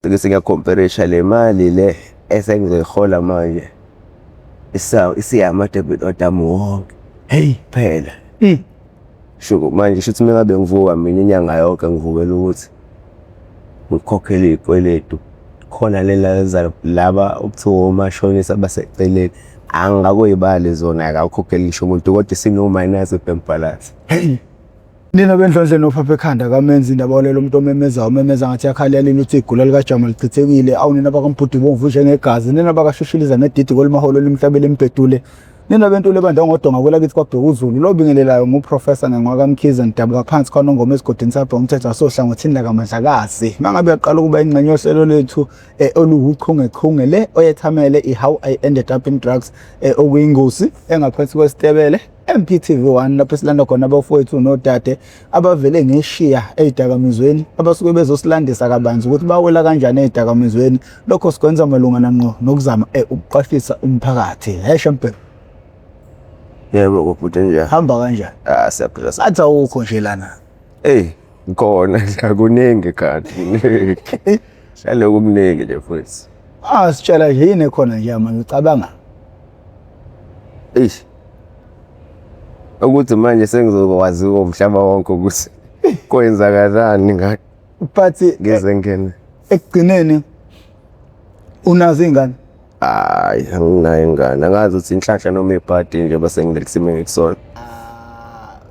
Bese ngiyakhomperisha le mali le esengizoyihola manje isiyama-debit order ami wonke. Hey. Phela. Sho manje shuthi uma ngabe ngivuka mina inyanga yonke ngivukela ukuthi ngikhokhele iy'kweletu. Khona lela laba okuthiwa omashonisa abaseceleni angikakuyibali zona akakhokheli ngisho umuntu kodwa isino-minus e-bank balance. Hey. Nina bendlondle nophapha ekhanda kamenzi indaba walelo umuntu omemezayo umemeza ngathi yakhalelile uthi igula likajama lichithekile. Awu nina bakaMbhudi bomvu njengegazi, nina bakashushiliza nedidi kwelimaholo limhlabele limbhedule. Nina bentule ebanda ngodonga kwelakithi kwaBhekuzulu. Lo bingelelayo nguProfessor Ngengwa kaMkhize, ngidabuka phansi kwaNongoma esigodini sabhe umthetho wasohlangothini lakaMandlakazi. Mangabe uyaqala ukuba ingxenye yohlelo lethu oluwuchungechunge le oyethamele i-How I Ended Up in Drugs, okuyingosi engaphansi kwesitebele MPTV1, lapho esilanda khona abafowethu nodade abavele ngeshiya ey'dakamizweni, abasuke bezosilandisa kabanzi ukuthi bawela kanjani ey'dakamizweni. Lokho sikwenza malungana ngqo nokuzama ukuqwashisa umphakathi. Hey Shembe. Yebo bhuti, njani? Hamba kanjani? Ah, siyaphila. Athi awukho nje lana. Ey, ngikhona nje, kuningi kanti kuningi. Hlale kukuningi nje futhi. Ah, sitshela nje yini ekhona nje manje ucabanga? Eish. Ukuthi manje sengizokwaziwa umhlaba wonke ukuthi kwenzakalani nga But ngize ngene. Ekugcineni unazo ingane? Hayi, anginayo ingane. Angazi ukuthi inhlahla noma ibhadi nje bese ngilesimo engikusona.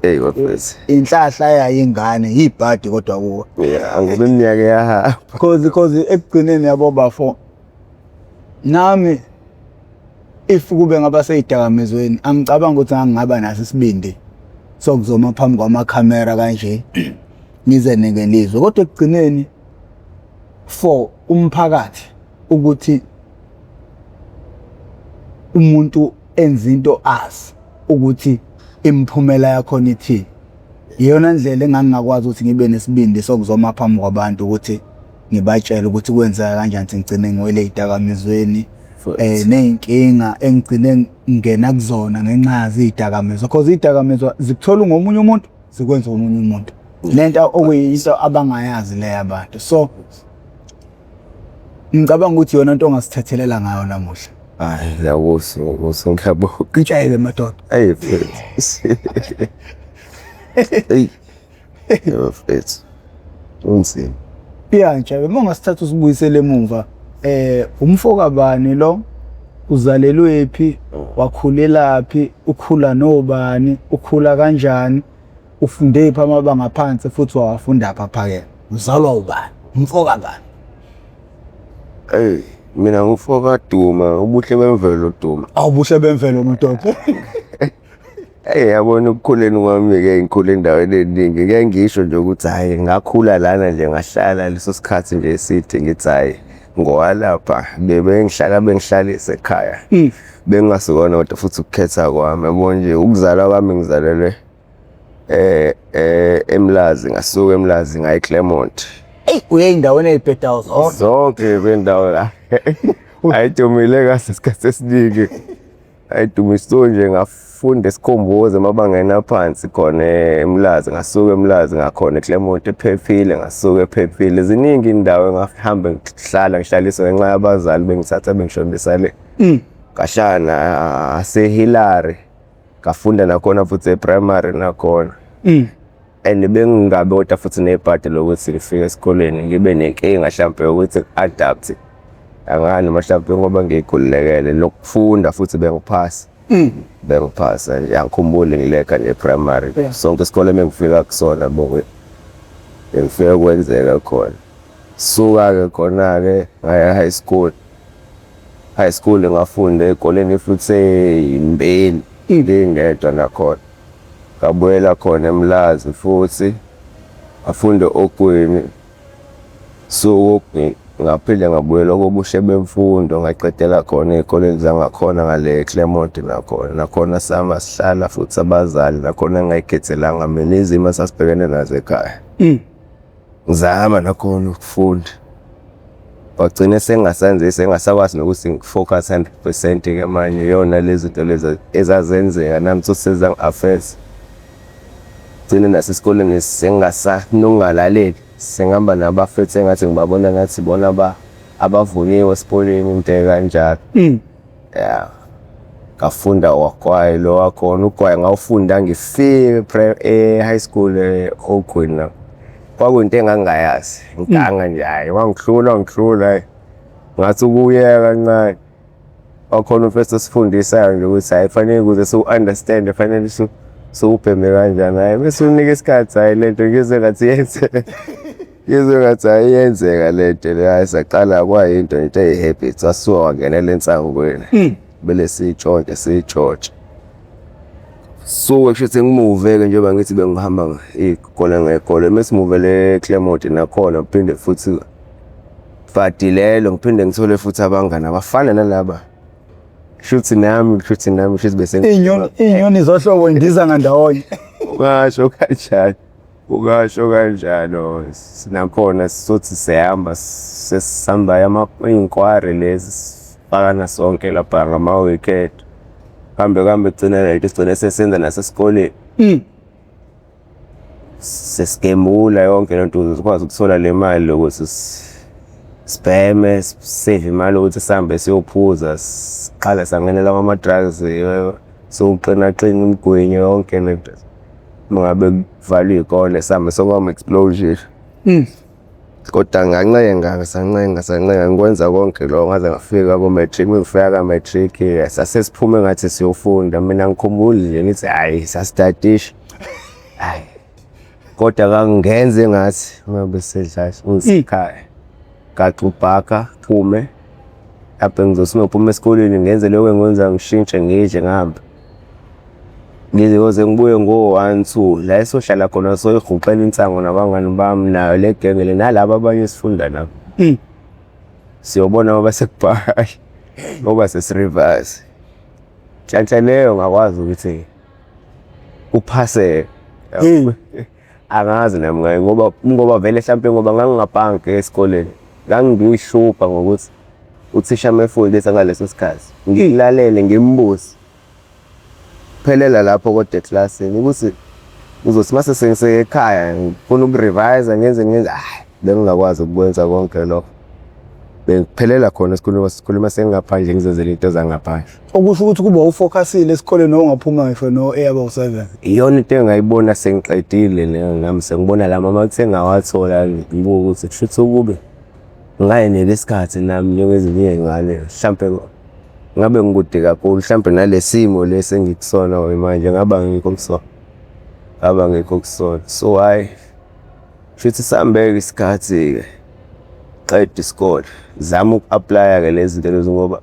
Hey bafethu. Inhlahla yayingane yibhadi kodwa kuwe. Yeah, ngoba iminyaka iyahamba. Cause ekugcineni yabo bafo, nami if kube ngaba seyidakamizweni angicabanga ukuthi ngangingaba naso isibindi sokuzoma phambi kwamakhamera kanje ngize nengelizwe, kodwa ekugcineni for umphakathi ukuthi umuntu enze into azi ukuthi imiphumela yakhona ithini, iyona ndlela engangingakwazi ukuthi ngibe nesibindi sokuzoma phambi kwabantu ukuthi ngibatshele ukuthi kwenzeka kanjani ukuthi ngigcine ngiwele ey'dakamizweni, ney'nkinga engigcine ngingena kuzona ngenxa yazo iy'dakamizwa, cause iy'dakamizwa zikuthola ungomunye umuntu, zikwenza omunye umuntu, lento okuyinto abangayazi leyo abantu. So ngicabanga ukuthi yona into ongasithethelela ngayo namuhla. Hayi, ngiyakuzwa, ngiyakuzwa, ngiyabonga. Ngitshele madoda. Hey mfethu. Hey. Yebo mfethu. Unzima. Ya nje, uma ungasithatha usibuyisele emumva, umfo kabani lo, uzalelwephi, wakhulelaphi, ukhula nobani, ukhula kanjani, ufunde phi amabanga aphansi futhi wawafunda phi aphakeme, uzalwa ubani, umfo kabani? Hey, mina ngumfo kaDuma, ubuhle bemvelo Duma. Awubuhle bemvelo madoda. Hey, yabona ukukhuleni kwami-ke ngikhule endaweni eningi, ngeke ngisho nje ukuthi hhayi ngakhula lana nje ngahlala leso sikhathi nje eside ngithi hhayi ngowalapha, bebengihlala bengihlalisa ekhaya. Bengingasikona kodwa futhi ukukhetha kwami, yabo nje ukuzalwa kwami ngizalelwe eMlazi, ngasuka eMlazi ngaya eClermont. Eyi, uye ey'ndaweni ey'bhedayo zonke. Zonke kwendawo la. Ayidumile kahle isikhathi esiningi. Ayidumiso nje, ngafunda eSikhumbuzo emabangeni aphansi khona eMlazi, ngasuka eMlazi ngakhona eClermont ephephile, ngasuka ephephile. Ziningi indawo engahambe ngihlala ngihlaliswa ngenxa yabazali bengithatha bengishonisa le. Ngahlala naseHillary, ngafunda nakhona futhi e-primary nakhona. And bengingabi kodwa futhi nebhadi lokuthi ngifike esikoleni ngibe nenkinga mhlampe yokuthi ngi-adapt. Angani noma mhlampe ngoba ngiyikhululekele nokufunda futhi bengiphasa. Bengiphasa nje, angikhumbuli ngilekha nje e-primary. Sonke isikole emengifika kusona bengifike kwenzeka khona. Suka-ke khona-ke ngaya high school. High school ngafunda ey'koleni futhi ey'mbili ngingedwa nakhona. Ngabuyela khona eMlazi futhi ngafunda Ogwini. So Ogwini ngaphinde ngabuyela koBushe bemfundo ngaqedela khona ey'koleni zangakhona ngale eClermont nakhona. Nakhona sama sihlala futhi abazali nakhona engayikhethelanga mina izimo esasibhekene nazo ekhaya. Ngizama nakhona ukufunda. Wagcina sengingasenzi, sengingasakwazi nokuthi ngi-focus 100%-ke manje iyona lezi zinto lezi ezazenzeka nami sezangi-affect. Gcine nasesikoleni sengingasanongalaleli. Sengihamba nabafethu engathi ngibabona ngathi bona abavuniwe esikoleni into ekanjalo. Ya. Ngafunda wagwayi lo wakhona ugwayi ngawufunda ngifike e-high school e-Oakwood la. Kwakuyinto engangingayazi ngiganga nje hhayi wangihlula wangihlula hhayi. Ngathi ukuyeka kancane. Wakhona umfethu osifundisayo nje ukuthi hhayi kufanele ukuze siwu-understand-e kufanele siwubheme kanjani. Hhayi bese unika isikhathi hhayi le nto ngizwe ngathi iyenzeka. Ngizwe ngathi hhayi iyenzeka le nto le hhayi saqala kwayinto nje eyi-habit wasuka wangenela ensangweni. Bele siyitshontshe siyitshontshe. Suke kushuthi ngimuve-ke njengoba ngithi bengihamba iy'kole ngey'kole mesimuvele eClermont nakhona ngiphinde futhi Fadi lelo ngiphinde ngithole futhi abangani abafana nalaba. Shuthi nami shuthi nami shuthi bese Inyoni inyoni zohlobo indiza ngandawonye. Ungasho kanjalo. Ungasho kanjalo. Nakhona sizothi siyahamba sesihamba ama iy'nkwari lezi sifakana sonke lapha ngama-weekend. Kambe kambe kugcina lento sigcine sesenza nasesikoleni. Sesigembula yonke le nto ukuze sikwazi ukuthola le mali ukuthi sibheme, siseve imali yokuthi sihambe siyophuza, siqale sangenela kwama-drugs, siwuqinaqina imigwinyo yonke le nto. Uma ngabe kuvalwe iy'kole sihambe sokama-explosion. Kodwa ngancenga sancenga sancenga ngikwenza konke lokho ngaze ngafika ko-matric. Uma ngifika ka-matric sase siphume ngathi siyofunda mina angikhumbuli nje ngithi hhayi sasitadisha. Hhayi kodwa ngangenze ngathi uma besedlala ngisekhaya gaxa ubhaka phume lapho ngizothi ngiyophuma esikoleni ngenze lokho engikwenzayo ngishintshe ngidle ngihambe. Ngiyoze ngibuye ngo-one two la esohlala khona soyihuqela insangu nabangani bami nayo le genge le nalaba abanye esifunda nabo. Siyobona ngoba sekubhayi ngoba sesirivasi. Nhlanhla leyo ngakwazi ukuthi uphase angazi nami ngayo ngoba ngoba vele hlampe ngoba ngangingabhanki esikoleni ngangiyihlupha ngokuthi uthisha mefundisa ngaleso sikhathi ngilalele ngimbuze phelela lapho kodwa eklasini ukuthi ngizothi mase sengisekhaya ngifuna ukurevise ngenze ngenze hayi bengingakwazi ukukwenza konke lokho bengiphelela khona esikhuluma sikhuluma sengingaphandle ngizenzela into zangaphandle. Okusho ukuthi kuba ufokhasile esikoleni wawungaphuma ngisho no-A abawu-seven. Iyona into engayibona sengiqedile leyo nami sengibona la mama sengawathola ngibuka ukuthi kushuthi ukube ngayinika isikhathi nami njengezinye iy'ngane mhlampe ngabe ngikude kakhulu mhlampe nale simo lesi engikusona manje ngabe angikho kusona, ngabe angikho kusona. So hhayi Shuthi sihambeke isikhathi-ke qeda isikole zama uku-aplaya-ke lezi zinto lezi ngoba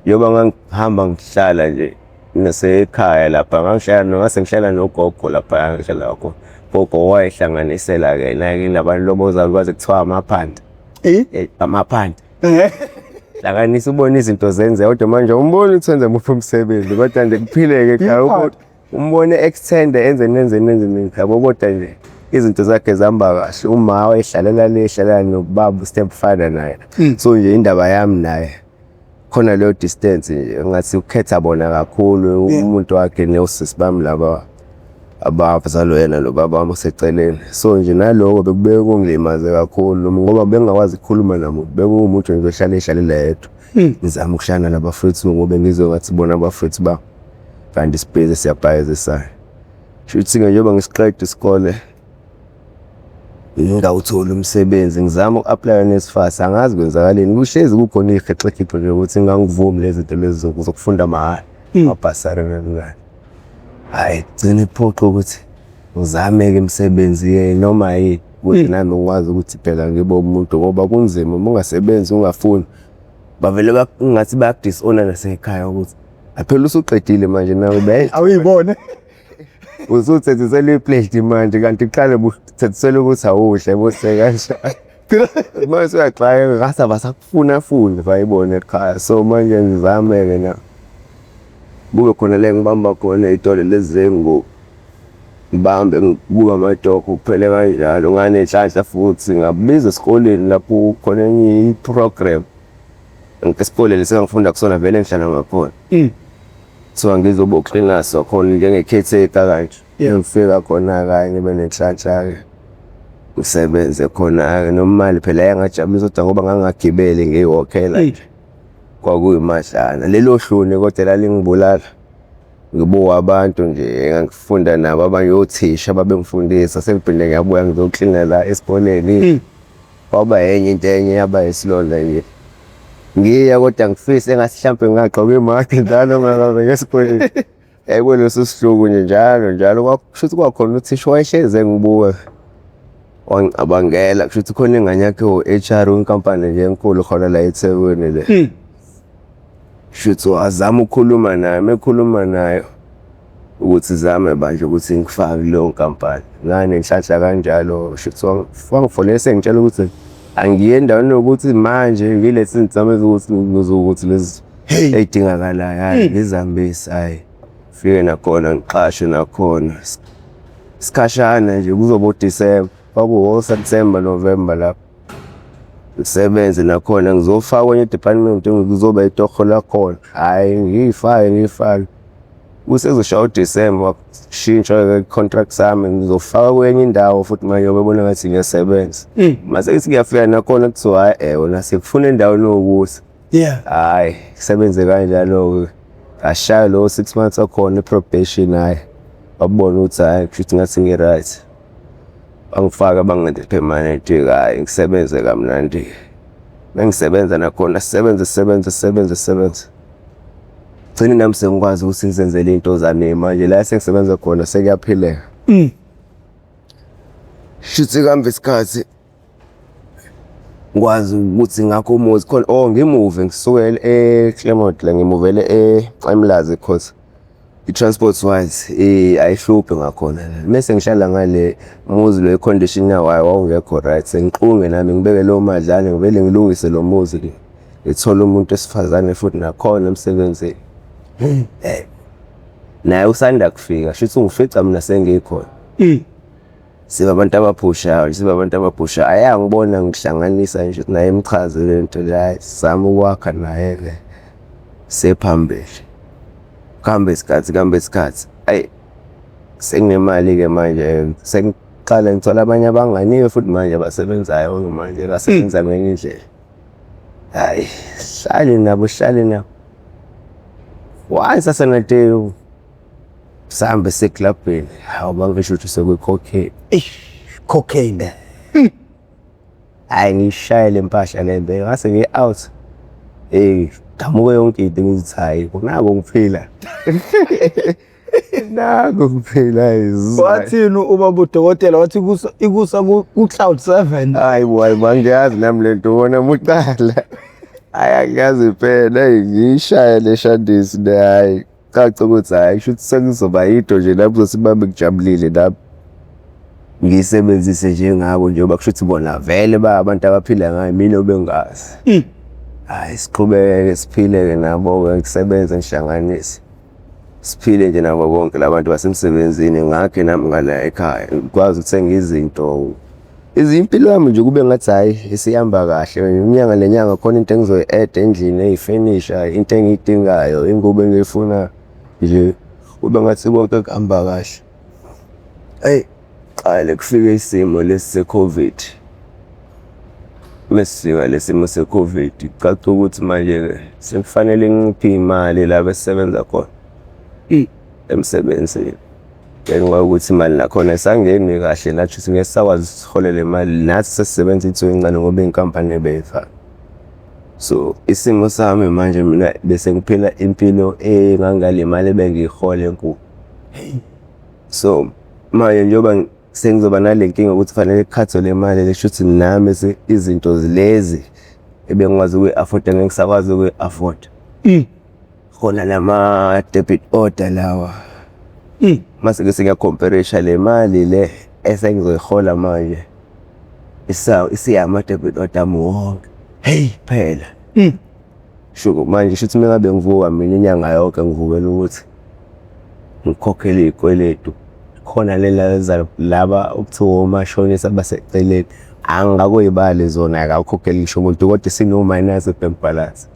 njengoba ngangihamba ngihlala nje nasekhaya lapha ngangihlala ngase ngihlala nogogo lapha ngihlala khona. Gogo wayehlanganisela-ke naye nabantu lobozalukazi kuthiwa amaphanda. Eh? Amaphanda. Hlanganisa ubone izinto zenzeka kodwa manje awumboni ukuthi wenza muphi umsebenzi kodwa nje kuphileke ekhaya. Umbone extend enze nenze nenze nenze yabo kodwa nje izinto zakhe zihamba kahle uma wayehlalela le ehlalela nobaba step father naye so nje indaba yami naye khona leyo distance nje ngathi ukhetha bona kakhulu umuntu wakhe nosisi bami laba abazalwa yena nobaba wami oseceleni so nje naloko bekubeke kungilimaze kakhulu ngoba bengingakwazi ukukhuluma namuntu bekuwumuntu nje ohlale ehlalela yedwa ngizama ukuhlala nabafethu ngoba ngizwe ngathi bona abafethu ba kanti sibhizi siyabhayizisana shuthi-ke njengoba ngisiqeda isikole ngingawutholi umsebenzi ngizama uku-aplaya NSFAS angazi kwenzakaleni kuhlezi kukhona iy'hexekhipho nje ukuthi ngangivumi lezi zinto lezi zokufunda mahhala amabhasari nani hhayi gcina iphoqa ukuthi ngizame-ke imisebenzi-ke noma yini ukuthi nami ngikwazi ukuthi phela ngibe umuntu ngoba kunzima uma ungasebenzi ungafuni bavele ngathi bayaku-disown-a nasekhaya ukuthi Phela usuqedile manje nawe be Awuyibone. Usuthethisela iplate manje kanti kuqale buthethisela ukuthi awudle bose kanjani. Manje uyaxakeka ngase abasakufuna funi bayibone ekhaya so manje ngizame-ke na kube khona le ngibamba khona ey'tolo lezi zey'ngubo ngibambe ngibuke amatokho kuphele kanjalo nganenhlanhla futhi ngabiza esikoleni lapho khona enye i-program Esikoleni lesi engangifunda kusona vele ngihlala ngakhona. Kuthiwa ngizoba uxinasa khona njenge-caretaker kanje. Ngifika khona kanye ngibe nenhlanhla-ke. Ngisebenze khona noma imali phela yayingajabulisa kodwa ngoba ngangingagibeli ngiyiwokhela nje. Kwakuyimadlana. Lelo hloni kodwa lalingibulala. Ngibuka abantu nje engangifunda nabo abanye othisha babengifundisa sengiphinde ngiyabuya ngizoklina la esikoleni. Kwaba enye into enye yaba isilonda nje. Ngiya kodwa ngifise engathi mhlampe ngingagqoka imaski njalo ngakabe ngesikoleni. Yayikuleso sihluku nje njalo njalo kushuthi kwakhona uthisha wayehlezi engibuka. Wangicabangela kushuthi khona ingane yakhe ewu-H_R kwinkampani nje enkulu khona la eThekwini le. Shuthi wazama ukukhuluma naye, uma ekhuluma nayo ukuthi zame bandla ukuthi ngifake kuleyo nkampani. Nganenhlanhla kanjalo shuthi wangifonela esengitshela ukuthi angiye endaweni yokuthi manje ngilethe izinzame zokuthi ukuthi lezi ey'dingakalayo, hhayi ngizihambise hhayi. Fike nakhona ngiqashwe nakhona isikhashana nje kuzoba uDisemba, kwakuwo-September, November lapho. Ngisebenze nakhona ngizofaka kwenye i-department kuzoba itoho lakhona, hhayi ngiyifake ngiyifake. Kusezoshaya uDisemba kushintsha i-contract sami ngizofaka kwenye indawo futhi manje ngoba bebona ngathi ngiyasebenza. Mase ngithi ngiyafika nakhona kuthiwa hhayi wena sikufuna endaweni ewukuthi. Hhayi kusebenze kanjalo-ke ngashaya lowo 6 months wakhona i-probation hhayi babona ukuthi hhayi kushuthi ngathi ngi-right. Bangifaka bangenza permanent-ke hhayi ngisebenze kamnandi-ke. Mengisebenza nakhona sisebenze sisebenze sisebenze sisebenze. Gcine nami sengikwazi ukuthi ngizenzele iy'nto zami manje la esengisebenza khona sekuyaphileka. Shuthi kuhamba isikhathi ngikwazi ukuthi ngakho umuzi khona oh ngimuve ngisukele e-Claremont la ngimuvele eMlazi cause i-transport wise ayihluphi ngakhona. Mese ngihlala ngale muzi lo i-condition yawo hhayi wawungekho right sengiqunge nami ngibeke leyo madlana ngivele ngilungise lo muzi le. Ngithole umuntu wesifazane futhi nakhona emsebenzini. Naye usanda kufika shuthi ungifica mina sengikhona. Siba abantu abaphushayo nje, siba abantu abaphushayo. Ayangibona ngihlanganisa nje naye imchaze le nto le, hhayi sizame ukwakha naye-ke siye phambili. Kuhambe isikhathi kuhambe isikhathi, ayi senginemali-ke manje sengiqale ngithola abanye abangani-ke futhi manje abasebenzayo-ke manje basebenza ngenye indlela. Hhayi sihlale nabo sihlale nabo. Once asenade sihambe siye eklabhini, hawu bangisho ukuthi sekwi-cocaine. Eish, cocaine. Hhayi ngiyishaye le mpahla le nto ngase ngiye-out. Eyi qhamuke yonke into ngithi hhayi naku ngiphila. Naku ngiphila hhayi. Wathini ubaba udokotela wathi ikusa ikusa ku-cloud 7. Hayi bo hayi bo angiyazi nami le nto wona muqala. Hhayi angiyazi impela eyi ngiyishaye le shandisi le hhayi. Caca ukuthi hhayi kusho ukuthi sekuzoba yinto nje lapho uzothi bame ngijabulile nami. Ngiyisebenzise njengabo njengoba kusho ukuthi bona vele ba abantu abaphila ngayo mina obengazi. Hhayi siqhubeke siphile-ke nabo-ke ngisebenze ngihlanganise. Siphile nje nabo bonke la bantu basemsebenzini ngakhe nami ngala ekhaya ngikwazi ukuthenga izinto. Impilo yami nje kube ngathi hhayi isihamba kahle inyanga nenyanga khona into engizoyi-add-a endlini eyifenisha, into engiyidingayo, ingubo engiyifuna nje kube ngathi konke kuhamba kahle. Eyi qale kufike isimo lesi se-COVID. Mesifika le simo se-COVID kucaca ukuthi manje-ke sekufanele inciphe iy'mali la besisebenza khona emsebenzini. Ngenxa yokuthi imali nakhona ayisangeni kahle nathi singeke sisakwazi ukuthi sihole le mali nathi sesisebenza iy'nsuku ey'ncane ngoba iy'nkampani bey'vala. So isimo sami manje mina bese ngiphila impilo engangale mali ebengiyihola enkulu. So manje njengoba sengizoba nale nkinga ukuthi fanele ku-cut-we le mali le shuthi nami izinto lezi ebengikwazi ukuyi-afford-a ngeke ngisakwazi ukuyi-afford-a. Khona lama-debit order lawa. Mase-ke sengiya-compare-isha le mali le esengizoyihola manje isiyama-debit order ami wonke. Hheyi phela. Sho manje shuthi uma ngabe ngivuka mina inyanga yonke ngivukela ukuthi ngikhokhele iy'kweletu. Khona lela laba okuthiwa omashonisa abaseceleni angikakuyibali zona akakhokheli ngisho umuntu kodwa isino-minus e-bank balance.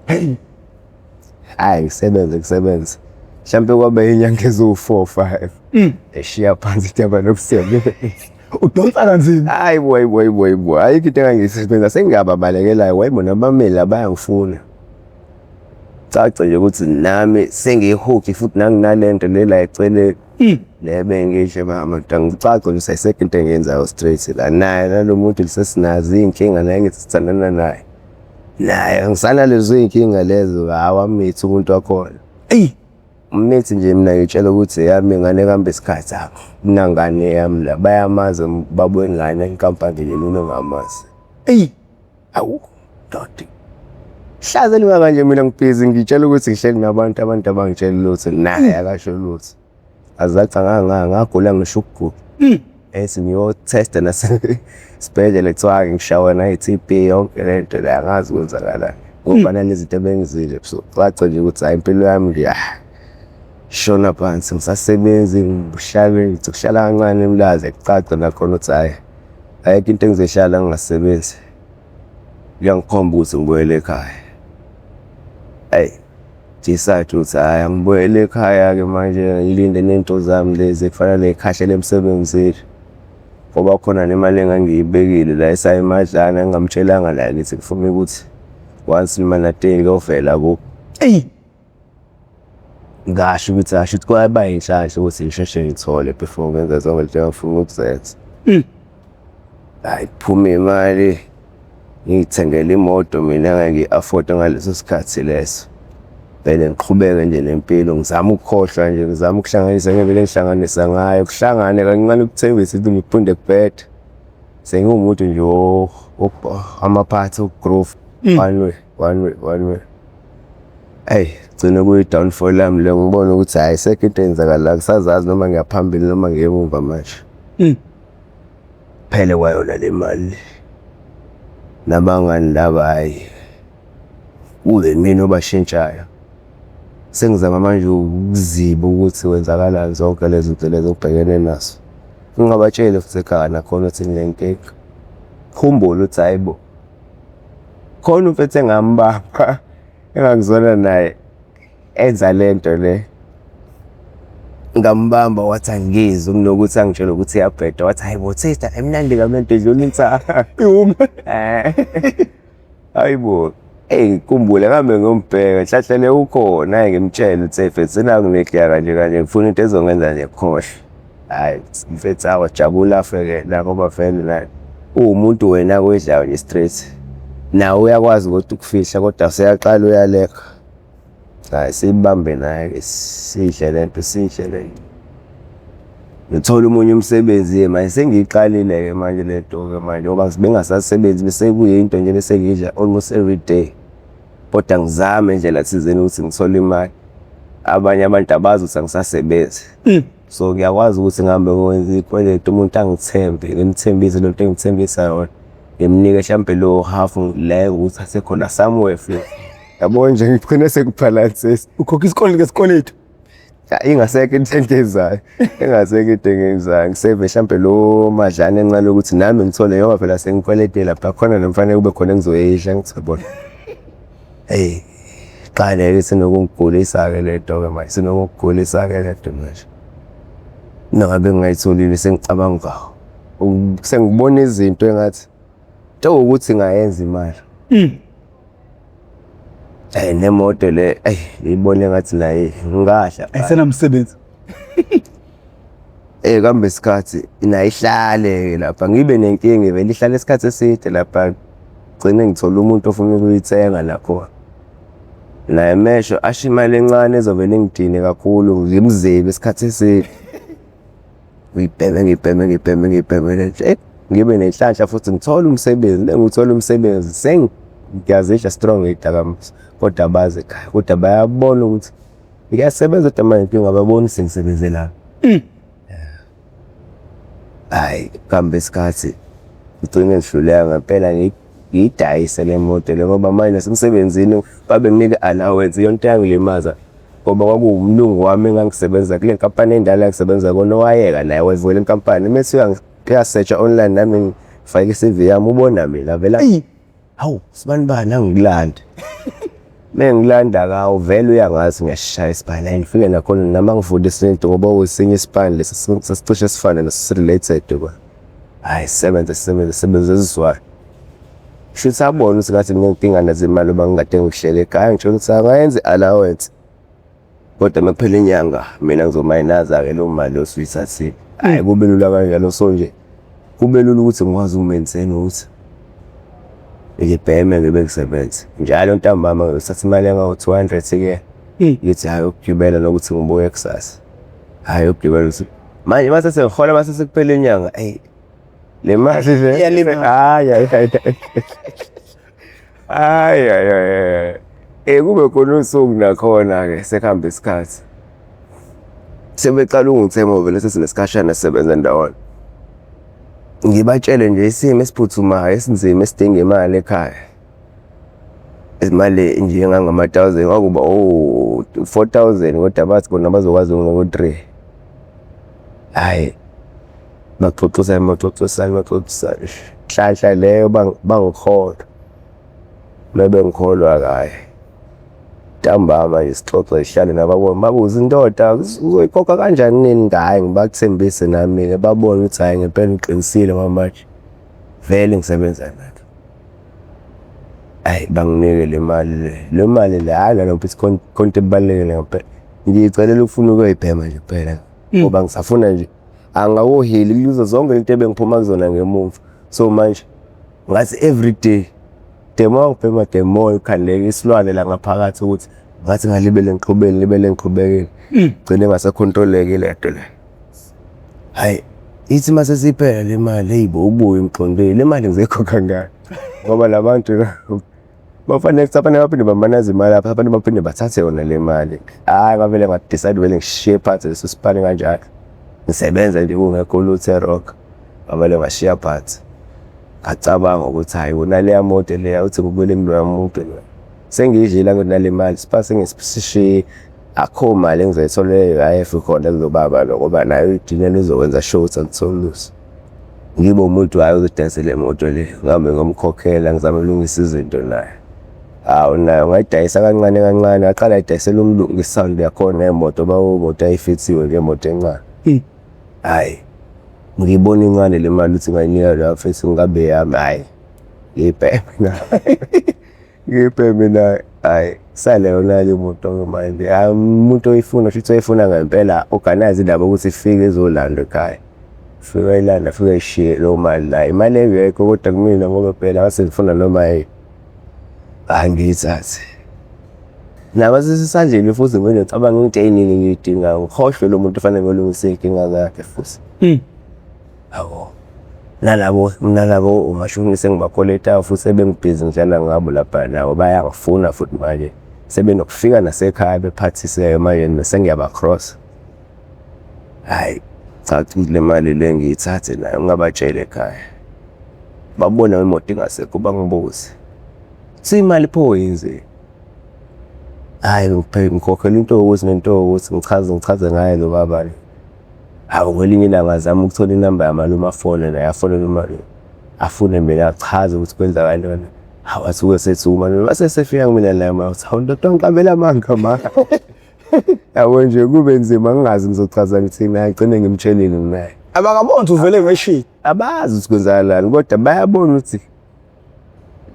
Hhayi ngisebenze ngisebenze mhlampe kwaba iy'nyanga eziwu-four five eshiya phansi indaba nokusebenza. Udonsa kanzima. Hayi bo, hayi bo, hayi bo, hayi bo, ayikho into engangiyisebenza, sengiyababalekela, wayibona abameli bayangifuna. Cace nje ukuthi nami sengiyihuki futhi nanginalento le la eceleni. Le bengisho mama, ngicace nje ayisekho into engiyenzayo straight la. Naye nalo muntu sesinazo iy'nkinga naye ngithi sithandana naye. Naye angisanalezo iy'nkinga lezo, hhayi wamithi umuntu wakhona. Eyi. Umithi nje mina ngitshela ukuthi eyami ingane kuhambe isikhathi, hawu kunangane yami la, bayamazi ubaba wengane enkampanini mina ongamazi. Eyi. Awu ndoda. Hlaza elingaka nje mina ngibhizi ngitshela ukuthi ngihleli nabantu, abantu abangitsheli lutho, naye akasho lutho. Azaca ngagula ngisho ukugula. Ethi ngiyothesta nasesibhedlela kuthiwa ngishawa nayi-T_B yonke le nto le, angazi kwenzakalani. Ngoba nalezinto ebengizidla ebusuku, cace nje ukuthi hhayi impilo yami nje ishona phansi, ngisasebenzi ngihlale ngithi ukuhlala kancane eMlazi kucace nakhona ukuthi hhayi ayikho into engizoyihlala ngingasebenzi. Kuyangikhomba ukuthi ngibuyele ekhaya. Eyi decide ukuthi hhayi angibuyele ekhaya-ke manje ngilinde ney'nto zami lezi ekufanele y'khahlele emsebenzini. Ngoba khona nemali engangiyibekile la esayimadlana engingamtshelanga naye ngithi ngifuna ukuthi once imanateni kuyovela kubo. Eyi. Ngasho ukuthi asho ukuthi kwaba yinhlanhla ukuthi ngisheshe ngithole before ngenze zonke lento engifuna ukuzenza. Hhayi kuphume imali ngiy'thengele imoto mina engangiyi-afford-a ngaleso sikhathi leso. Vele ngiqhubeke nje nempilo ngizame ukukhohlwa nje, ngizame ukuhlanganisa ngendlela engihlanganisa ngayo, kuhlangane kancane ukuthembisa ukuthi ngiphinde kubhede. Sengiwumuntu nje amaphathi oku-groove, one way, one way, one way. Eyi gcine kuyi-downfall yami le, ngibone ukuthi hhayi ayisekho into eyenzakalayo, angisazazi noma ngiyaphambili noma ngiya emuva manje. Phele kwayona le mali, nabangani laba hhayi kube imina obashintshayo. Sengizama manje ukuziba ukuthi kwenzakalani zonke lezi zinto lezi obhekene nazo. Ngingabatsheli futhi ekhaya nakhona ukuthi nginenkinga. Khumbule ukuthi hhayi bo, khona umfethu engambamba engangizwana naye enza lento le. Ngambamba wathi angizwa kunokuthi angitshele ukuthi iyabheda, wathi hhayi bo sister imnandi kabi lento idlula insangu. Hayi bo, eyi ngikhumbule ngihambe ngiyombheka nhlanhla le ukhona, hhayi ngimtshele ukuthi mfethu naku nginenkinga kanje kanje ngifuna into ezongenza nje ngikhohlwe. Hhayi mfethu wajabula afe-ke la ngoba vele naye uwumuntu wena wedlayo nje straight. Nawe uyakwazi kodwa ukufihla kodwa useyaqala uyaleka. Hhayi siyibambe naye-ke sidle lento, sidle lento. Ngithole omunye umsebenzi-ke manje sengiyiqalile-ke manje le nto-ke manje ngoba bengingasasebenzi bese kuyinto nje bese ngiyidla almost every day. Kodwa ngizame indlela thizeni ukuthi ngithole imali. Abanye abantu abazi ukuthi angisasebenzi. So ngiyakwazi ukuthi ngihambe ngiyokwenza iy'kweletu umuntu angithembe, ngimthembise lento engimthembisa yona. Ngimnike hlampe lowo half le ngikuthathe khona somewhere futhi. Yabo nje ngigcine sekubhalansisa. Ukhokha isikweletu ngesikweletu. Ingasekho into engiyenzayo, ingasekho into engiyenzayo. Ngiseve hlampe lo madlana encane ukuthi nami ngithole ngoba phela sengikwelete lapha khona nomfanele kube khona engizoyidla ngithobona. Eyi, qale-ke sinokungigulisa-ke le nto-ke manje, sinokungigulisa-ke le nto manje. Nangabe ngingayitholile sengicabanga sengibona izinto engathi into ukuthi ngayenza imali. Eh nemoto le, eyi ngiyibone ngathi naye ngingadla. Ayisenamsebenzi. Eh kambe isikhathi naye ihlale lapha ngibe nenkinga vele ihlale isikhathi eside lapha gcine ngithola umuntu ofuna ukuyithenga nakhona. Naye mesho asho imali encane ezovele ingidine kakhulu ngimzibe isikhathi eside. Ngiyibheme ngiyibheme ngiyibheme ngiyibheme le nto. Ngibe nenhlanhla futhi ngithole umsebenzi, mengiwuthola umsebenzi sengiyazidla strong iy'dakamizwa kodwa abazi ekhaya kodwa bayabona ukuthi ngiyasebenza kodwa manje inkinga ababoni ukuthi ngisebenzelani. Hhayi kuhambe isikhathi ngigcine ngihluleka ngempela ngiyidayise le moto le ngoba manje nasemsebenzini babenginika i-allowance iyona into eyangilimaza ngoba kwakuwumlungu wami engangisebenza kule nkampani endala engisebenza kona owayeka naye wayevukela inkampani mese uya-search-a online nami ngifake i-C_V yami ubona mina vele hawu sibani bani angikulanda. Mengilanda-ke awu vele uyangazi ngiyasishaya isipani, hhayi ngifike nakhona nami angivule isinto ngoba kwesinye isipani lesi sasicishe sifane nesi-related kwa. Hhayi sisebenze sisebenze sisebenze sizwane. Shuthi abone ukuthi ngathi nginenkinga nezimali uma ngingade ngihlele ekhaya ngitshela ukuthi angayenza i-allowance. Kodwa uma kuphela inyanga mina ngizomayinaza-ke leyo mali osuyithathile. Hhayi kube lula kanjalo so nje kube lula ukuthi ngikwazi uku-maintain ukuthi ngibheme ngibe ngisebenze. Njalo ntambama ngiyothatha imali engawu-200-ke ngithi hhayi ukugibela nokuthi ngibuye kusasa. Hhayi ukugibela ukuthi manje mase sengihola mase sekuphela inyanga eyi le mali le Iyalimala. hayi hayi hayi hayi hayi hayi eh kube khona usuku nakhona-ke sekuhambe isikhathi sebeqala ungithemba vele sesinesikhashana sisebenza ndawonye ngibatshele nje isimo esiphuthumayo esinzima esidinga imali ekhaya imali nje engangama-thousand kwakuba oh 4,000 kodwa bathi bona bazokwazi ngo-3. Hhayi baxoxisane baxoxisane baxoxisane nhlanhla leyo bangikholwa mebengikholwa-ke hhayi ntambama nje sixoxe sihlale nabo babuze indoda uzoyikhokha kanjani nini hhayi ngibathembise nami-ke babone ukuthi hhayi ngempela ngiqinisile ngoba manje vele ngisebenza nabo. Hhayi banginike le mali le, le mali le hhayi nalokho ukuthi khona into ebalulekile ngempela. Ngiyicelela ukufuna ukuyoyibhema nje kuphela ngoba ngisafuna nje angikakuhili kuzo zonke into ebengiphuma kuzona ngemuva. So manje ngathi everyday the more ngibhema the more ikhandleka isilwane la ngaphakathi ukuthi ngathi ngalibele ngiqhubeke ngilibele ngiqhubekile. Gcine ingasakhontroleki le nto le. Hhayi ithi uma sesiphela le mali eyi bo ubuye umqondile le mali ngizoyikhokha ngani ngoba la bantu bafanele kufanele baphinde bamanaze imali lapha abantu baphinde bathathe yona le mali. Hhayi ngavele nga-decide vele ngishiye phansi leso sipani kanjalo. Ngisebenza nje kungekho lutho e-wrong. Ngavele ngashiya phansi. Ngacabanga ukuthi hhayi wona leya moto leya uthi ngibuyele kuloya muntu loya. Sengiyidlile angithi nale mali sipani sengisishiye akukho mali engizoyithola e-U_I_F khona kulo baba lo ngoba naye uyidinela uzokwenza sure ukuthi angitholi lutho. Ngibe umuntu hhayi ozodayisa le moto le ngihambe ngiyomkhokhela ngizame ukulungisa izinto naye. Hawu nayo ngayidayisa kancane kancane ngaqala ngayidayisela umlungu isawundi yakhona ngemoto imoto yayifithiwe ngemoto encane. Hhayi ngiyibona incane le mali ukuthi ngayinika loya mfethu ngabe eyami hhayi ngiyibheme nayo. Ngiyibheme nayo hhayi sale yona-ke imoto-ke manje hhayi umuntu oyifuna shuthi oyifuna ngempela organize indaba yokuthi ifike izolandwa ekhaya. Fike ayilande afike ayishiye leyo mali la, imali engekho kodwa kumina ngoba phela ngase ngifuna noma yini. Hhayi ngiyithathe. Nabo sesisandleni futhi ngivele ngicabanga into ey'ningi engiy'dingayo ngikhohlwe lo muntu ofanele ngiyolungisa iy'nkinga zakhe futhi. Yabo. Nalabo nalabo omashonisa engibakweletayo futhi sebengibhizi ngidlala ngabo lapha nabo bayangifuna futhi manje sebenokufika nasekhaya bephathiseke manje sengiyaba-cross. Hhayi cha ukuthi le mali le ngiyithathe nayo ngingabatsheli ekhaya. Babona imoto ingasekho bangibuze, imali pho yenzeni? Hhayi ngikhokhela into ewukuthi nento ewukuthi ngichaze ngichaze ngaye lo baba lo. Hawu ngelinye ilanga azame ukuthola inamba yamalume afone naye afonele umalume afune mina achaze ukuthi kwenzakalani. Hawu asuke esethi umalume mase esefika kumina naye uthi hawu ndoda wangiqambela amanga ma. Yabo nje kube nzima ngingazi ngizochaza ngithini agcine ngimtshelile naye. Abakaboni ukuthi uvele ngeshini. Abazi ukuthi kwenzakalani kodwa bayabona ukuthi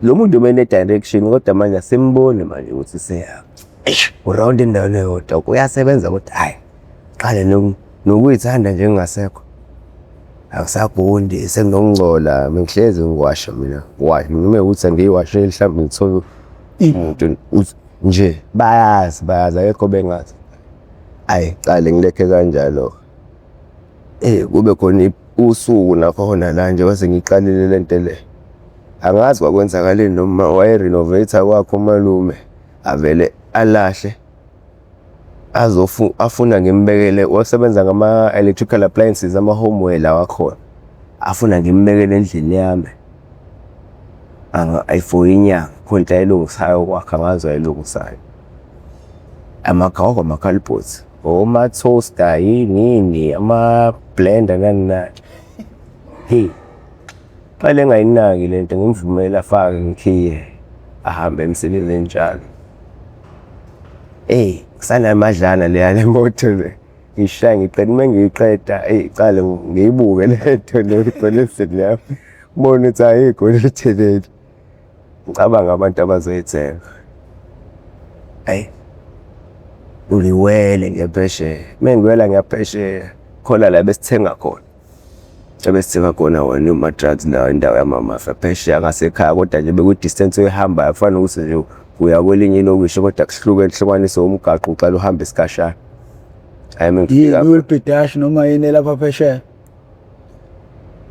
lo muntu ubene-direction kodwa manje asimboni manje ukuthi seya eish uround endaweni eyodwa kuyasebenza kodwa hhayi qale nokuyithanda nje ngingasekho akusagundi senginokungcola ngihlezi ngiwasha mina ngiwasha noma ukuthi angiyiwasheli mhlawumbe ngithole umuntu nje bayazi bayazi akekho bengazi ayi qale ngilekhe kanjalo. Kube khona usuku nakhona la njengoba sengiyiqalile le nto le. Angazi kwakwenzakaleni noma waye-renovate-a kwakhe umalume avele alahle afuna ngimbekele wasebenza ngama-electrical appliances ama-homeware lawa akhona. Afuna ngimbekele endlini yami for inyanga khona into ayilungisayo kwakhe angazi wayilungisayo. Amakhalibhothi, oma-toaster yini yini, ama-blender nani nani. Hheyi qale ngayinaki le nto ngimvumele afake ngikhiye ahambe emsebenzini njalo. Eyi kusanamadlana leya le moto le. Ngishaye ngiqeda uma ngiyiqeda eyi cale ngiyibuke le nto le igolide yami. Ngibone ukuthi hhayi igolide leli. Ngicabanga abantu abazoyithenga. Hhayi ngiwele ngiye phesheya, uma ngiwela ngiya phesheya khona la besithenga khona. Ebesithenga khona wona ama-drugs lawa indawo yamamafa phesheya ngasekhaya kodwa nje bekuyi-distance oyihambayo kufana nokuthi nje uya kwelinye ilokishi kodwa kuhluke kuhlukaniswe umgaqo uqale uhambe isikhashana. Hhayi uma ngifika Yini uLbhidash noma yini elapha phesheya?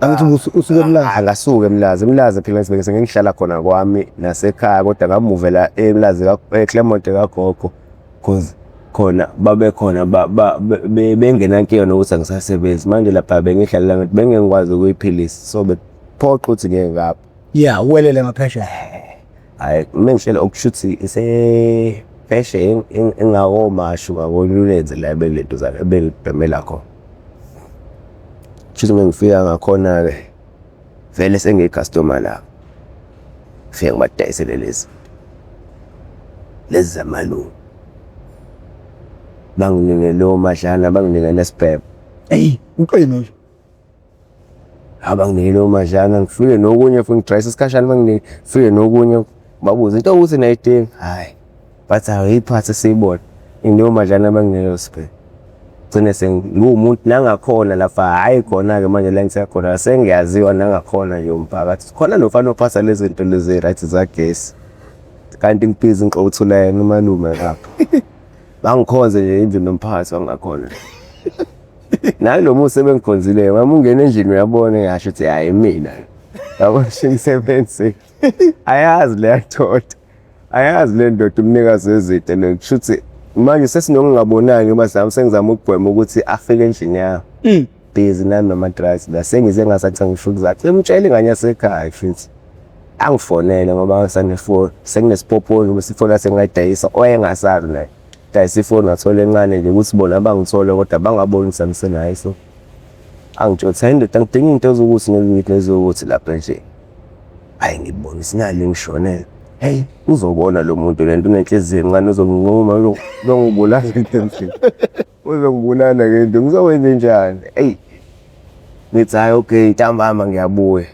Angithi usuke eMlazi. Ah, ngasuka eMlazi. EMlazi phela ngibeke sengihlala khona kwami nasekhaya kodwa ngamuvela eMlazi eClermont kagogo cause khona babekhona bengenankinga nokuthi angisasebenzi. Manje lapha bengihlalela ngathi bengeke ngikwazi ukuyiphilisa so bephoqa ukuthi ngeke ngapha. Yeah, uwelele ngaphesheya. Hhayi uma ngishela okushuthi isephesheya engakomashu ngakoLulenze la ebengilentuzana ebengibhemela khona. Kushuthi uma ngifika ngakhona-ke vele sengiyi-customer labo. Ngifike ngibadayisele lezi lezi zamalungu. Banginike leyo madlana, banginike nesibhebhe. Eyi, uqine nje. Abanginike leyo madlana, ngifike nokunye futhi ngidayise isikhashana banginike, ngifike nokunye babuze into ewukuthi niyayidinga? Hhayi. Bathi awuyiphathe siyibone. Leyo madlana banginike leyo sibhebhe. Gcine sengiwumuntu nangakhona lapha, hhayi khona-ke manje la engithenga khona sengiyaziwa nangakhona nje umphakathi. Khona lo mfana ophatha lezi zinto lezi ey-right zagesi. Kanti ngibhizi ngixothula yena umalume ngapha. Bangikhonze nje even nomphakathi wangakhona. Nalo musa ebengikhonzile uma ungena endlini uyabona ngasho ukuthi hhayi mina. Yabo ngisebenzile. Ayazi leya ndoda. Ayazi le ndoda umnikazi wezinto le kushuthi manje sesinokungabonani ngoba sami sengizama ukugwema ukuthi afike endlini yami. Busy nami nama-drugs la sengize ngasathi angifuni ukuzakhe. Ngimtshela ingane yasekhaya futhi. Angifonele ngoba ngisanefoni sekunesipoponi ukuthi ifoni asengayidayisa owayengasazi naye. Dayisa ifoni ngathola encane nje ukuthi bona bangithole kodwa bangaboni ukuthi angisenayo so. Angitshela ukuthi hayi ndoda ngidinga into ezokuthi nezokuthi nezokuthi lapha nje. Hhayi ngibona isinalo ngishonele. Hey uzobona lo muntu lento unenhliziyo encane uzonginquma uzongibulala into emhleni. Uzongibulala ngento ngizokwenza njani? Eyi ngithi hhayi okay ntambama ngiyabuya.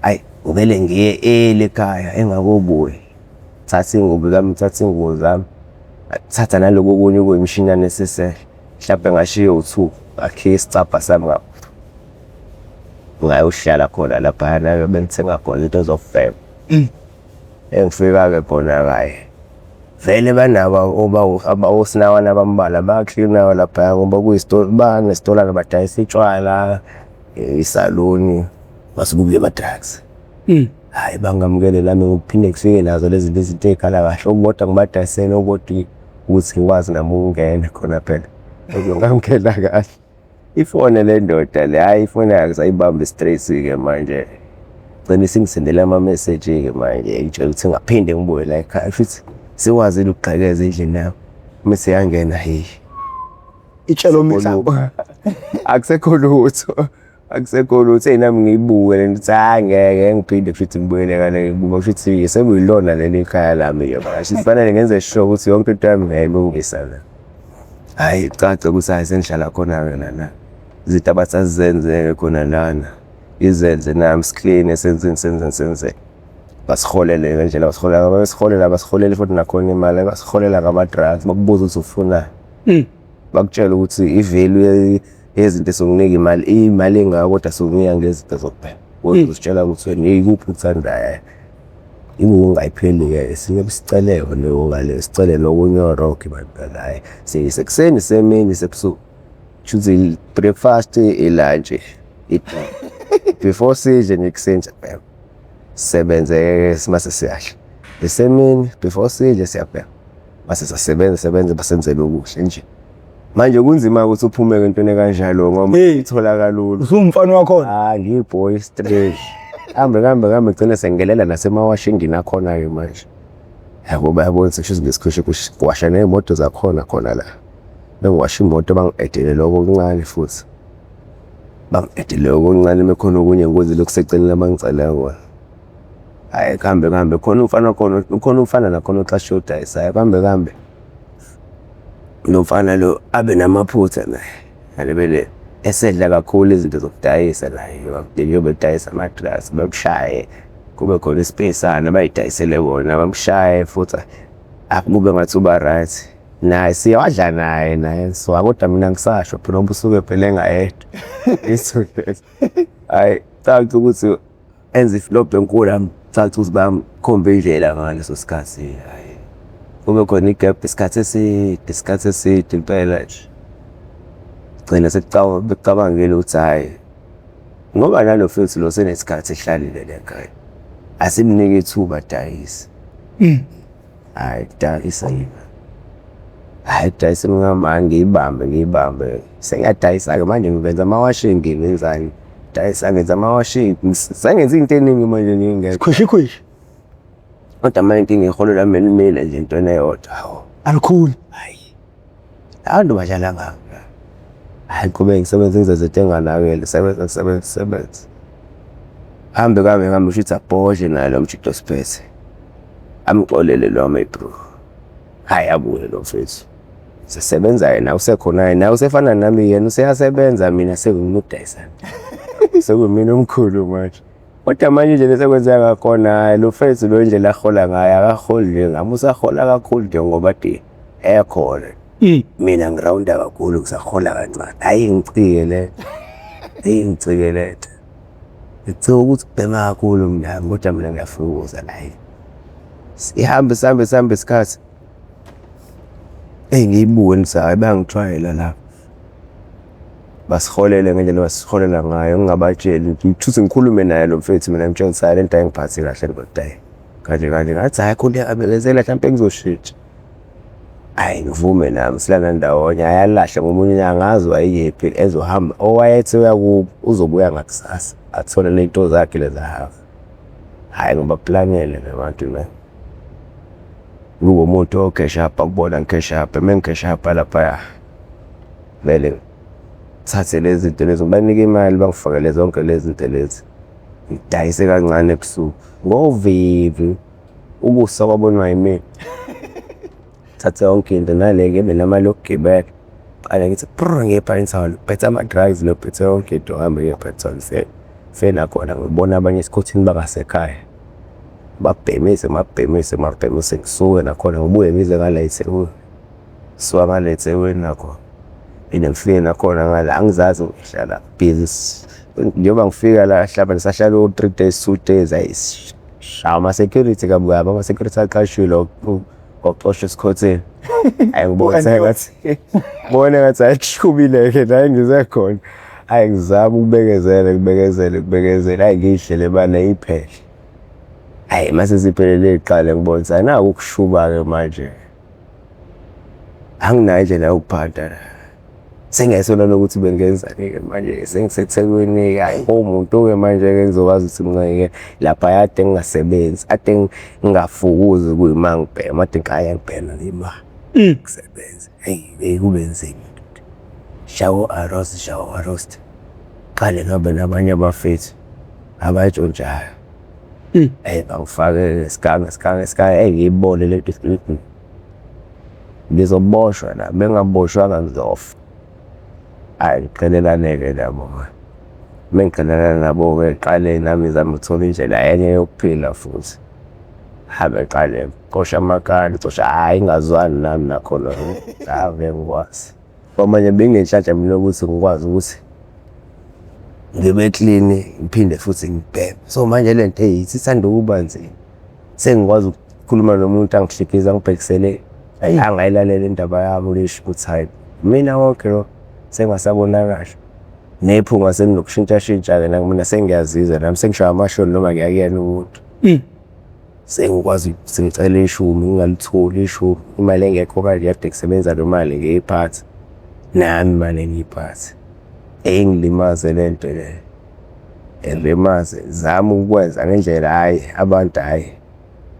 Hhayi ngivele ngiye early ekhaya engakobuyi. Thatha iy'ngubo zami, thatha iy'ngubo zami. Thatha naloku okunye okuyimishinana esisele. Mhlampe ngashiya u-two, ngakhiya isicabha sami ngayohlala khona laphayana bengithenga khona into zokubhema. Engifika-ke khona-ke hhayi vele banabo osinawana abambalwa bayaklina laphaya ngoba kuyisitolo banesitolwana badayisa utshwala, isaluni mase kubuye ama-drugs. Hhayi bangamukele nami ngokuphinde ngifike nazo lezi zinto izinto ey'khala kahle okukodwa ngibadayisele okukodwa ukuthi ngikwazi nami ukungena khona phela uzongamukela kahle. Ifone le ndoda le, hhayi ifoni yakhe sayibamba straight-ke manje. Gcina isingisendela ama-message-ke manje ingitshela ukuthi ngingaphinde ngibuye la ekhaya futhi sikwazile ukugqekeza endlini yami. Mese yangena hheyi. Itshela omisa. Akusekho lutho. Akusekho lutho eyi nami ngiyibuke le nto ukuthi hhayi ngeke ngiphinde futhi ngibuyele ngale kubo kushuthi sekuyilona leli khaya lami-ke manje. Kufanele ngenze sure ukuthi yonke into yami ngiyayilungisa la. Hhayi kucace ukuthi hhayi sengihlala khona-ke lana. Izinto abathi azizenze-ke khona lana, ngizenze nami sikline senzeni senzeni senzeni. Basiholele ngendlela abasiholela ngayo, besiholela abasiholeli futhi nakhona imali, basiholela ngama-drugs bakubuza ukuthi ufunani. Bakutshele ukuthi i-value yezinto esokunika imali imali engaka kodwa sokunika ngezinto zokubhema. Kodwa uzitshela ukuthi wena ikuphi okuthandayo. Ingokungayipheli-ke sike sicele yona ngale sicele nokunye o-rock hhayi sekuseni semini sebusuku. Kushuthi i-breakfast, i-lunch, i-dinner. Before sidle nje ekuseni siyabhema. Sisebenze-ke mase siyadla. Isemini before sidle siyabhema. Mase siyasebenza sebenze basenzele ukudla nje. Manje kunzima ukuthi uphume entweni ekanjalo ngoba ithola kalula. Usumfana wakhona. Ah ngiyi-boy straight. Hambe kambe kambe gcine sengingelela nasemawashingini akhona-ke manje. Yabo bayabona sekusho ngesikhosha kuwasha ney'moto zakhona khona la. Bengiwasha imoto bangi-edele lokho okuncane futhi. Bangi-edele lokho okuncane mekhona okunye ngikwenzile okuseceleni abangicele kona. Hhayi kuhambe kuhambe khona umfana khona ukhona umfana nakhona oqashiwe odayisayo kuhambe kuhambe. Lo mfana lo abe namaphutha naye, alebele esedla kakhulu izinto zokudayisa naye, njengoba edayisa ama-drugs, bamshaye kube khona isipeyisana bayidayisele wona, bamshaye futhi akube ngathi uba right. Naye siyawadla naye naye siwa, kodwa mina ngisasho phela ngoba usuke phela engayedwa. Hhayi, caca ukuthi enza iflop enkulu caca ukuthi bayamkhomba indlela ngaleso sikhathi, hhayi. Kube khona igebhu isikhathi eside, isikhathi eside impela nje. Gcina sekucabangile ukuthi hhayi, ngoba nalo mfethu lo senesikhathi ehlalile la ekhaya, asimnike ithuba adayise. Hhayi kudayisa yena. Hhayi kudayisa ngihamba ngiyibambe ngiyibambe. Sengiyadayisa-ke manje ngivenza amawashingi ngenzani. Dayisa ngenza amawashingi, sengenza into eningi manje ngingekho. Khwishikhwishi. Kodwa manje inkinga iholo lami belimile nje entweni eyodwa, hawu. Alikhuli. Hhayi, abantu badlala ngami la. Hhayi ngiqhubeke ngisebenze ngizenze into enganakile, ngisebenze ngisebenze ngisebenze. Hambe kuhambe kuhambe shuthi abhodle naye lo mjita osiphethe. Amxolele lo my bro. Hhayi abuye lo mfethu. Sesebenza yena usekhona yena usefana nami yena useyasebenza mina sengimina odayisa. Sekuyimina omkhulu manje. Kodwa manje indlela esekwenzeka ngakhona hhayi lo mfethu lo indlela ahola ngayo akaholi njengami usahola kakhulu nje ngoba kade ekhona. Mina ngirawunda kakhulu ngisahola kancane. Hhayi ingicike le nto, ingicike le nto. Ngicika ukuthi kubhema kakhulu mina kodwa mina ngiyafukuza la hhayi. Sihambe sihambe sihambe isikhathi, eyi ngiyibuke ngithi hhayi bayangijwayela laba. Basiholele ngendlela abasiholela ngayo ngingabatsheli ngithuthi ngikhulume naye lo mfethu mina ngimtshele ukuthi hhayi le nto ayingiphathi kahle ndoda hhayi kanje kanje. Ngathi hhayi khululeka bekezela hlampe kuzoshintsha. Hhayi ngivume nami silala ndawonye, hhayi alahle ngomunye unyaka angazi wayeyephi ezohamba owayethi uya kubo uzobuya ngakusasa athole ley'nto zakhe lezi ahambe. Hhayi ngibaplanele la bantu la. Kube umuntu okheshapha kubona ngikheshaphe, uma ngikheshapha laphaya vele ngithathe lezi zinto lezi ngibanike imali bangifakele zonke lezi zinto lezi. Ngidayise kancane ebusuku ngovivi ukusa kwabonwa yimina. Thathe yonke into nale ngibe nemali yokugibela, qale ngithi brr ngiye ePinetown, ngiphethe ama-drugs ngiphethe yonke into ngihambe ngiye ePinetown ngifike nakhona ngibona abanye esikhothini bangasekhaya. Babhemise ngibabhemise ngibabhemise ngisuke nakhona ngibuye ngize ngala eThekwini. Ngisuka ngale eThekwini nakhona ngiphinde ngifike nakhona ngala angizazi ngihlala busy. Njengoba ngifika la mhlampe ngisahlala o-three days, two days hhayi shaya ama-security kabi kabi, ama-security aqashiwe waxoshwa esikhotheni. Hhayi ngibona sengathi ngibona engathi hhayi kushubile-ke la engize khona. Hhayi ngizama ukubekezela ngibekezele ngibekezele, hhayi ngiyidlele bana iphele. Hhayi mase siphelele iqale ngibona ukuthi hhayi naku ukushuba-ke manje. Anginayo indlela yokuphanda la. Sengiyayisola nokuthi bengenzani-ke manje sengiseThekwini-ke hhayi umuntu-ke manje-ke engizokwazi ukuthi ngincike laphaya kade ngingasebenzi, kade ngingafukuzi kuyima ngibhema, kade ngiqale ngibhema ngima ngisebenza. Hheyi kube nzima ndoda. Shawa o-arrost, shawa o-arrost. Qale ngihambe nabanye abafethu abayitshontshayo. Eyi bangifake sigange sigange sigange, eyi ngiyibone le nto ngizoboshwa la, mengingaboshwanga ngizofa. Hhayi ngiqhelelane-ke nabo-ke, uma ngiqhelelana nabo-ke ngiqale nami ngizame ukuthola indlela enye yokuphila futhi. Hambe ngiqale ngicoshe amakani, ngicoshe hhayi ngingazwani nami nakhona ave ngikwazi. Ngoba manje benginenhlanhla mina yokuthi ngikwazi ukuthi ngibe clean ngiphinde futhi ngibheme. So manje le nto eyi isithanda ukuba nzima. Sengikwazi ukukhuluma nomuntu angihlikize angibhekisele angayilalela indaba yami ngisho ukuthi hhayi mina wonke lo sengasabona kahle. Nephunga selinokushintshashintsha-ke nakumina sengiyazizwa nami sengishaya amashoni noma ngiya kuyena umuntu. Sengikwazi ukuthi ngicele ishumi ngingalitholi ishumi, imali engekho kanje kade ngisebenza le mali ngiyiphathe, nami imali ngiyiphathe. Ingilimaze le nto le, ingilimaze ngizame ukwenza ngendlela hhayi abantu hhayi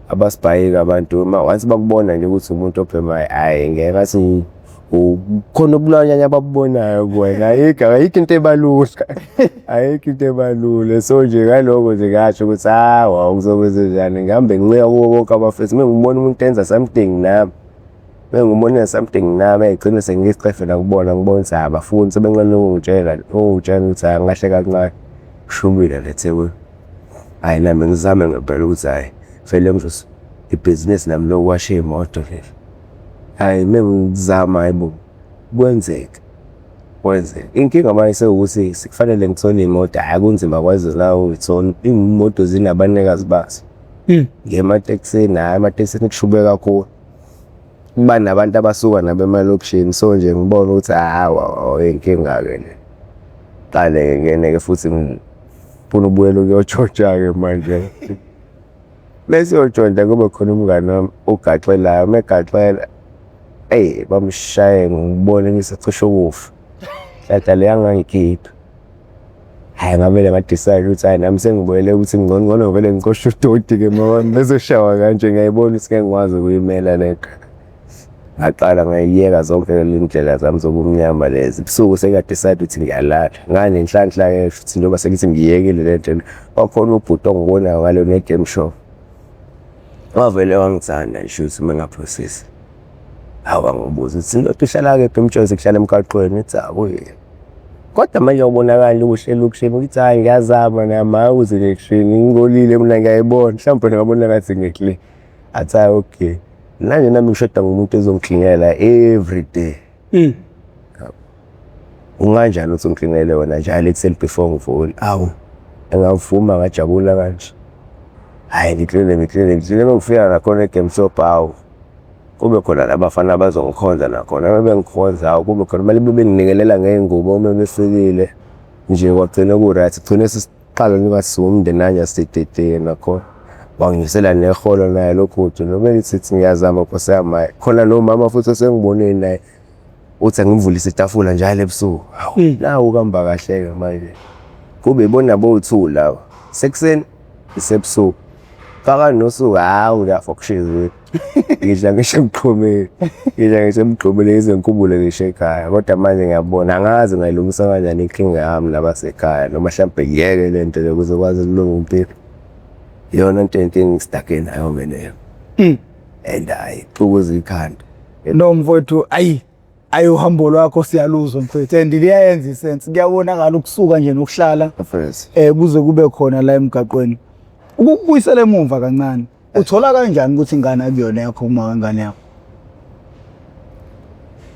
abasibhayeki abantu once bakubona nje ukuthi umuntu obhemayo hhayi ngeke bathi khona ubulwanyana ababubonayo kuwena, ayikho ayikho into ebalula, ayikho into ebalula. So nje ngaloko nje ngasho ukuthi hawa ngizokwenzenjani ngihambe ngincika kubo bonke abafethu uma ngibona umuntu enza something nami. Mengibona something nami egcine sengiyisicefe nakubona ngibona ukuthi abafuni sebenqena ukungitshela ukungitshela ukuthi hhayi ngahle kancane kushubile la eThekwini. Hhayi nami ngizame ngempela ukuthi hhayi vele ibhizinisi nami lokuwasha iy'moto leli. Hhayi mengizama hhayi bo kwenzeke, kwenzeke. Inkinga manje sewukuthi sekufanele ngithole iy'moto, hhayi kunzima kwazona ukuy'thola, iy'moto zinabanikazi bazo. Ngiya ematekisini, hhayi ematekisini kushube kakhulu. Kuba nabantu abasuka nabo emalokishini so nje ngibone ukuthi hawa inkinga-ke le. Qale-ke ngene-ke futhi ngifuna ukubuyela ukuyotshontsha-ke manje. Bese uyotshontsha kube khona umngani wami ogaxelayo, uma egaxela eyi bamshaye ngibone ngisecishe ukufa. Nhlanhla le yangangikhipha. Hhayi ngavele nga-decide ukuthi hhayi nami sengibuyele ukuthi ngcono ngcono ngivele ngicoshe udoti-ke uma bezoshawa kanje ngiyayibona ukuthi ngeke ngikwazi ukuyimela le nto. Ngaqala ngayiyeka zonke le ndlela zami zobumnyama lezi. Ebusuku sengiya-decide ukuthi ngiyalala. Nganenhlanhla-ke futhi njengoba sengithi ngiyekile le nto le. Kwakhona ubhuti ongibonayo ngale ne-game show. Wavele wangithanda nje shuthi uma engaphosisi. Hawu wangibuza ukuthi indoda uhlala kephi emtshozi kuhlala emgaqweni ngithi akuye. Kodwa manje awubonakali uhle elokishini ngithi hhayi ngiyazama nami hhayi ukuze ngikushini ngingcolile mina ngiyayibona mhlawumbe ngabona ngathi ngi-clean. Athi hhayi okay. Manje nami ngishoda ngomuntu ozongiklinela every day. Unganjani ukuthi ungiklinele wena njalo ekuseni before ngivuke? Awu, ngavuma ngajabula kanje. Hhayi ngikline ngikline ngikline uma ngifika nakhona e-game shop hawu kube khona nabafana abazongikhonza nakhona uma bengikhonza hawu kube khona kumele benginikelela ngey'ngubo uma befikile nje kwagcina ku-right kugcine sesiqala noma siwumndenanya sidididike nakhona. Wanginyusela neholo naye lo bhuti noma engithi ngiyazama nkosi yami hhayi khona nomama futhi osengibonile naye uthi angimvulise itafula njalo ebusuku. Hawu nawu kuhamba kahle-ke manje. Kube ibona bowu-two laba, sekuseni isebusuku. Phakathi nosuku hhawu ngiyafa kushizile. Ngidla ngisho emgqomeni, ngidla ngisho emgqomeni ngize ngikhumbule ngisho ekhaya. Kodwa manje ngiyabona angazi ngayilungisa kanjani inkinga yami nabasekhaya noma hlampe ngiyeke le nto le ukuze kwazi ukulunga impilo. Iyona nto into engi-stuck-e nayo-ke leyo and hhayi ixukuza ikhanda. No mfowethu ayi ayi uhambo lwakho siyaluzwa mfowethu and liyayenza i-sense kuyabonakala ukusuka nje nokuhlala kuze kube khona la emgaqweni. Ukukubuyisela emumva kancane uthola kanjani ukuthi ingane akuyona yakho uma wengane yakho?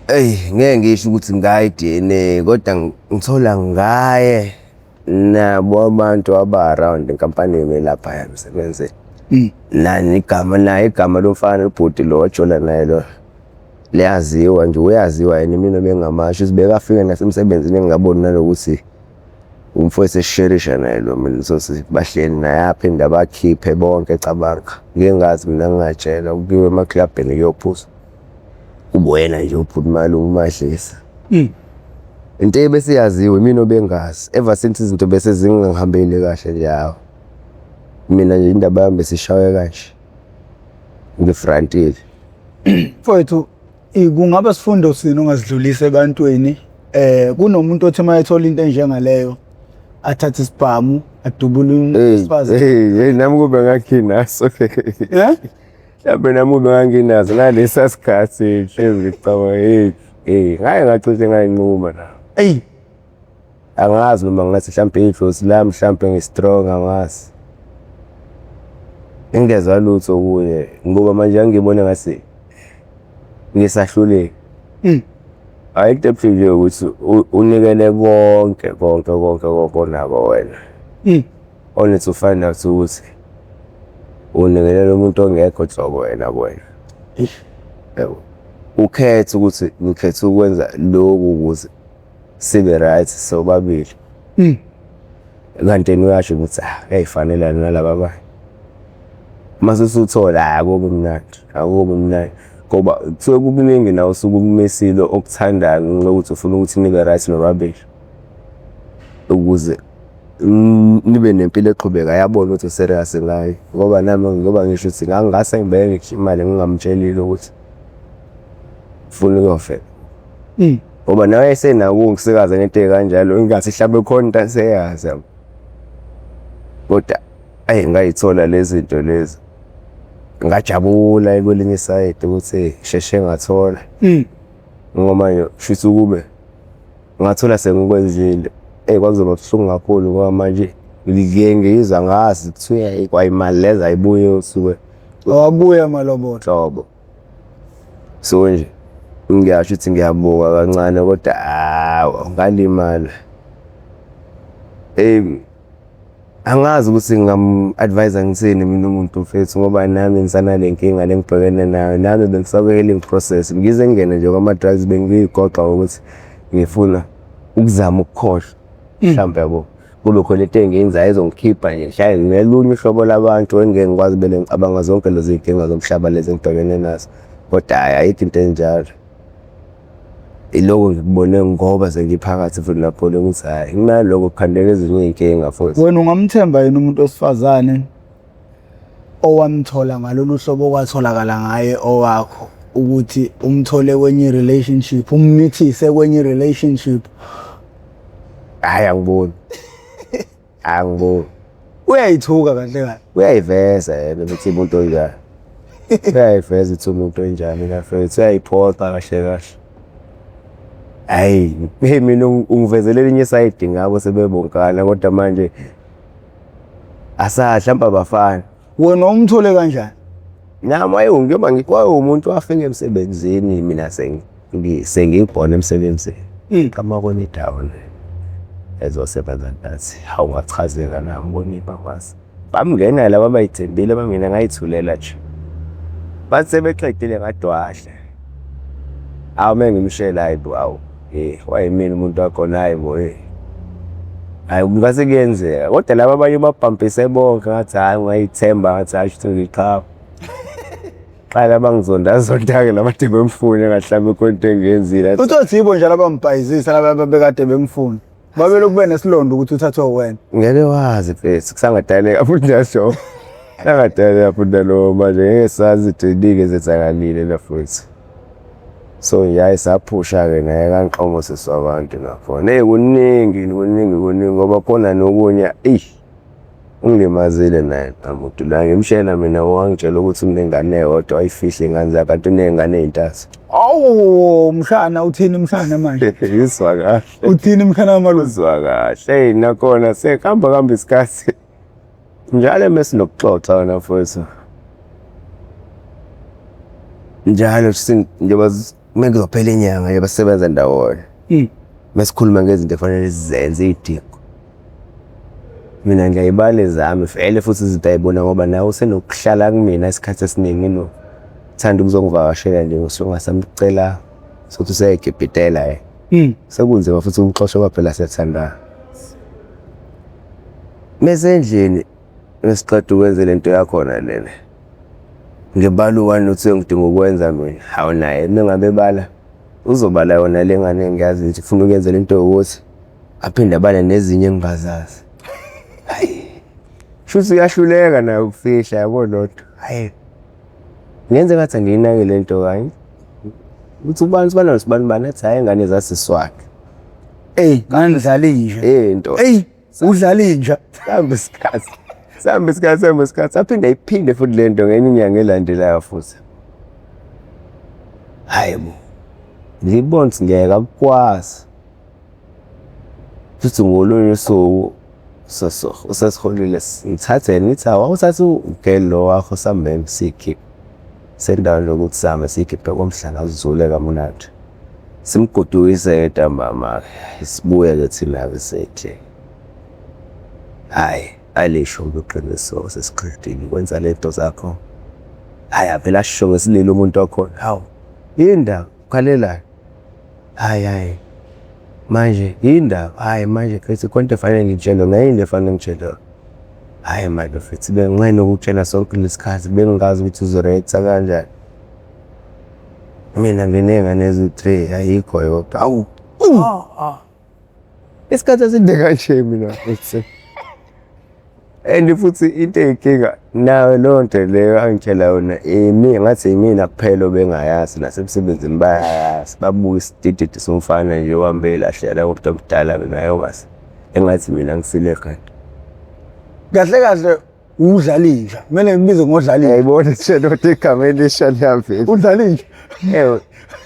Eyi ngeke ngisho ukuthi ngayi DNA kodwa ngithola ngaye nabo abantu aba-around enkampanini lapha emsebenzini. Nani igama naye igama lomfana ubhuti lo ojola naye lo liyaziwa nje uyaziwa yena mina bengamasho ukuthi bekafika nasemsebenzini engingaboni nalokuthi umfowethu esisherisha naye lo mina so bahleli naye aphinde abakhiphe bonke cabanga ngike ngazi mina ngingatshela kuyiwe emaklabhini kuyophuza kube wena nje ubhuti malume umadlisa. Into ebesiyaziwe mina obengazi ever since izinto bese zingangihambeli kahle nje hawu mina nje indaba yami besishawe kanje ngifrantile. Mfowethu kungaba sifundo sini ongasidlulisa ebantwini kunomuntu othi uma ethola into enjengaleyo athathe isibhamu adubule umfazi. Hey hey nami kube nganginaso. Eh? Mhlawumbe nami kube nganginaso ngalesa sikhathi hlezi ngicabanga hey hey ngake ngacishe ngayinquma la. Eyi Angazi noma ngathi mhlawumbe idlozi lami mhlawumbe ngi-strong angazi. Ngingezwa lutho kuye ngoba manje angibona ngathi ngisahluleka. Hhayi into ebuhlungu nje ukuthi unikele konke konke konke konke onako wena. Only to find out ukuthi unikelela umuntu ongekho nhlobo wena kuwena. Yabo. Ukhethe ukuthi ngikhethe ukwenza lokhu ukuze sibe right sobabili. Kanti yena uyasho ukuthi ah uyayifanelana nalaba abanye. Mase usuthola hhayi akubi mnandi, akubi mnandi ngoba kusuke kukuningi nawe osuke ukumisile okuthandayo ngenxa yokuthi ufuna ukuthi nibe right nobabili ukuze nibe nempilo eqhubekayo abone ukuthi u-serious ngaye. Ngoba nami ngoba ngisho ukuthi ngangingase ngibeke ngisho imali ngingamtshelile ukuthi ngifuna ukuyofeba. Ngoba naye esenako ukungisikaza ngento ey'kanjalo engathi hlampe khona into aseyazi yabo. Kodwa eyi ngayithola le zinto lezi. Ngajabula kwelinye isayidi ukuthi sheshe ngathola. Ngoba manje shuthi ukube ngathola sengikwenzile, eyi kwakuzoba buhlungu kakhulu ngoba manje ngike ngizwa ngazi kuthiwa kwayimali lezi ayibuye usuke Awabuye amalobolo. Nhlobo. So nje ngiyasho ukuthi ngiyabuka kancane kodwa hawu ngalimala. Eyi angazi ukuthi ngingamu-advise-a ngithini mina umuntu mfethu ngoba nami ngisanale nkinga le ngibhekene nayo, nami bengisakwi-healing process. Ngize ngingene nje kwama-drugs bengiyigoqa ngokuthi ngifuna ukuzama ukukhohlwa mhlawumbe yabo. Kube khona into engiyenzayo ezongikhipha nje ngihlale nginelunye uhlobo labantu engeke ngikwazi bele ngicabanga zonke lezi y'nkinga zomhlaba lezi engibhekene nazo. Kodwa hhayi ayikho into enjalo. Iloko ngikubone ngoba sengiphakathi futhi nakhona ukuthi hhayi kunaloko kukhandeka ezinye iy'nkinga futhi. Wena ungamthemba yini umuntu wesifazane owamthola ngalolu hlobo okwatholakala ngaye owakho ukuthi umthole kwenye relationship ummithise kwenye relationship? Hhayi angiboni, angiboni. Uyayithuka kahle kahle. Uyayiveza yena ukuthi umuntu onjani. Uyayiveza ukuthi umuntu onjani kafethu, uyayiphoxa kahle kahle. Hhayi, mina ungivezele elinye isayidi ngabo sebebonkana kodwa manje asazi hlampe abafani. Wena umthole kanjani? Nami wayewungiyoba wayewumuntu wafika emsebenzini mina sengibhona emsebenzini. Qhamuka kwenye indawo le ezosebenza nathi. Hawu ngachazeka nami ngibona ibabasi. Bamngena laba abayithembile bangena ngayithulela nje. Bathi sebeqedile ngadwadla. Hawu uma ngimshela hhayi bo hawu wayemile umuntu wakhona hhayi bo Hhayi ngase kuyenzeka kodwa laba abanye babhampise bonke ngathi hhayi ungayithemba ngathi hhayi shuthi ngiqhawe. Qala bangizondazonda-ke laba kade bemfuna ngathi mhlawumbe khona into engiyenzile. Uthi yibo nje abambhayizisa laba ababekade bemfuna. Babelokhu benesilonda ukuthi uthathwe wena. Ngeke wazi mfethu kusangadaleka futhi nasho. Kusangadaleka futhi nalowo manje ngeke sazi ukuthi iningi ezenzakalile la futhi. So nje hhayi saphusha-ke naye kanqomo sisi wabantu nakhona. Eyi kuningi kuningi kuningi ngoba khona nokunye eyi ungilimazile naye lo muntu la ngimshela mina wangitshela ukuthi unengane eyodwa wayifihla iy'ngane zakhe kanti uney'ngane ey'ntathu. Awu mshana uthini mshana manje? Ngizwa kahle. Uthini mshana kamalume? Uzwa kahle. Eyi nakhona sekuhamba kuhamba isikhathi. Njalo mesinokuxoxa wena mfowethu. Njalo njengoba mekuzophela inyanga nje basebenza ndawonye. Mesikhuluma ngezinto efanele sizenze iy'dingo. Mina ngiyayibala ezami vele futhi izinto ayibona ngoba nawe usenokuhlala kumina isikhathi esiningi enothanda ukuzongivakashela nje ngisuke ngasamcela sokuthi useyayigibhitela yena. Sekunzima futhi umxosha ngoba phela siyathandana. Mese endlini mesiqeda ukwenza lento yakhona lena. Ngibala u-one no-two engidinga ukwenza mina. Hawu naye mengabe ebala uzobala yona le ngane engiyazi ukuthi ufuna ukuyenza lento yokuthi aphinde abale nezinye engingazazi. Hayi. Shuthi uyahluleka naye ukufihla yabo lodwa. Hayi. Ngenze ngathi angiyinaki le nto kanye. Uthi ubani sibani nosibani bani athi hhayi ingane zasisi wakhe. Eyi ngangidlala inja. Into. Eyi udlala inja. Sihamba isikhathi. Sihamba isikhathi, sihamba isikhathi. Aphinde ayiphinde futhi le nto ngenye inyanga elandelayo futhi. Hhayi bo. Ngibona ukuthi ngeke akukwazi. Futhi ngolunye usuku usesiholile ngithathe ngithi hawu awuthathe ugeli lo wakho sihambe siyikhiphe. Sendaweni yokuthi sihambe siyikhiphe komhlanga sizule kamunandi. Simgodukise-ke ntambama-ke sibuye-ke thina-ke sendlini. Hhayi alisho iqiniso sesiqedile ukwenza le nto zakho. Hhayi avele asho ngesililo umuntu wakhona, hawu yini ndaba ukhalelani? Hhayi hhayi manje yini ndaba? Hhayi manje mfethu khona into efanele ngikutshele yona, yini le efanele ngikutshele yona? Hhayi manje mfethu benginqena ukukutshela sonke lesi sikhathi bengingazi ukuthi uzo-react-a kanjani. Mina nginey'ngane eziwu-three ayikho eyodwa, hawu. Isikhathi eside kanje mina mfethu. And futhi into eyinkinga nayo leyo nto leyo angitshela yona imi ngathi imina kuphela obengayazi nasemsebenzini bayayazi babuka isidididi somfana nje ohambe elahlela umuntu omdala naye ongazi engathi mina ngisile ekhanda. Kahle kahle. Udlala inja. Kumele ngibize ngodlala inja. Yayibona nje igama elisha liyavela. Udlala inja. Ewe,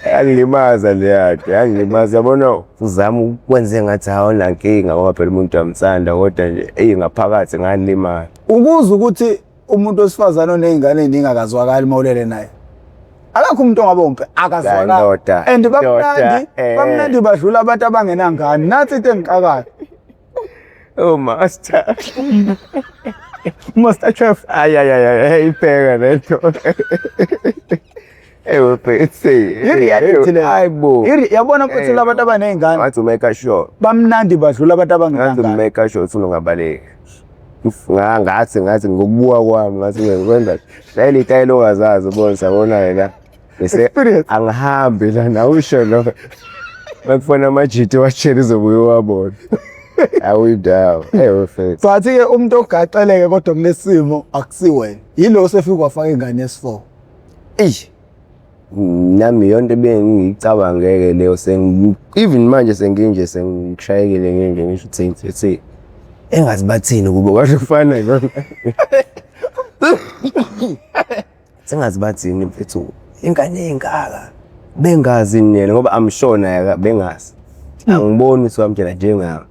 yangilimaza leya nto, yangilimaza. Yabona uzama ukwenza engathi awunankinga ngoba phela umuntu uyamthanda, kodwa nje eyi ngaphakathi ngalimala. Ukuze ukuthi umuntu wesifazane oney'ngane ey'ningi akazwakali uma ulele naye. Akakho umuntu ongaba umpe akazwakali. Ndoda, And ndoda, bamnandi, eh. bamnandi badlula abantu abangenangane. Nathi into engixakayo. Oh master. Master Chef. Ay ay ay ay, ibheka lento. Ewe bese. I-reality le. Hayibo. Yabona futhi labantu abaney'ngane Ngathi umake sure. bamnandi badlula abantu Ngathi abangenangane. umake sure ukuthi ungabaleki. Ngathi ngokubuka kwami ngathi ngikwenza. Shayela itayela ongazazi ubona sabona yena. Bese Experience. angihambi la nawusho lo. Bakufona amajiti watshela uzobuye wabona. Awuyindawo. Ewe mfethu. But-ke umuntu ogaxeleke kodwa kulesi simo akusiwena. Yilo osefike wafaka ingane yesi-4. Eish. Nami yonto ebengiyicabangeke leyo even manje senginje sengishayekile nginje ngisho ukuthi ukuthi engazi bathini kubo kwasho kufana yona. Sengazi bathini mfethu ingane engaka bengazi nina ngoba I'm sure naye bengazi. Angiboni ukuthi wamtshela njengami.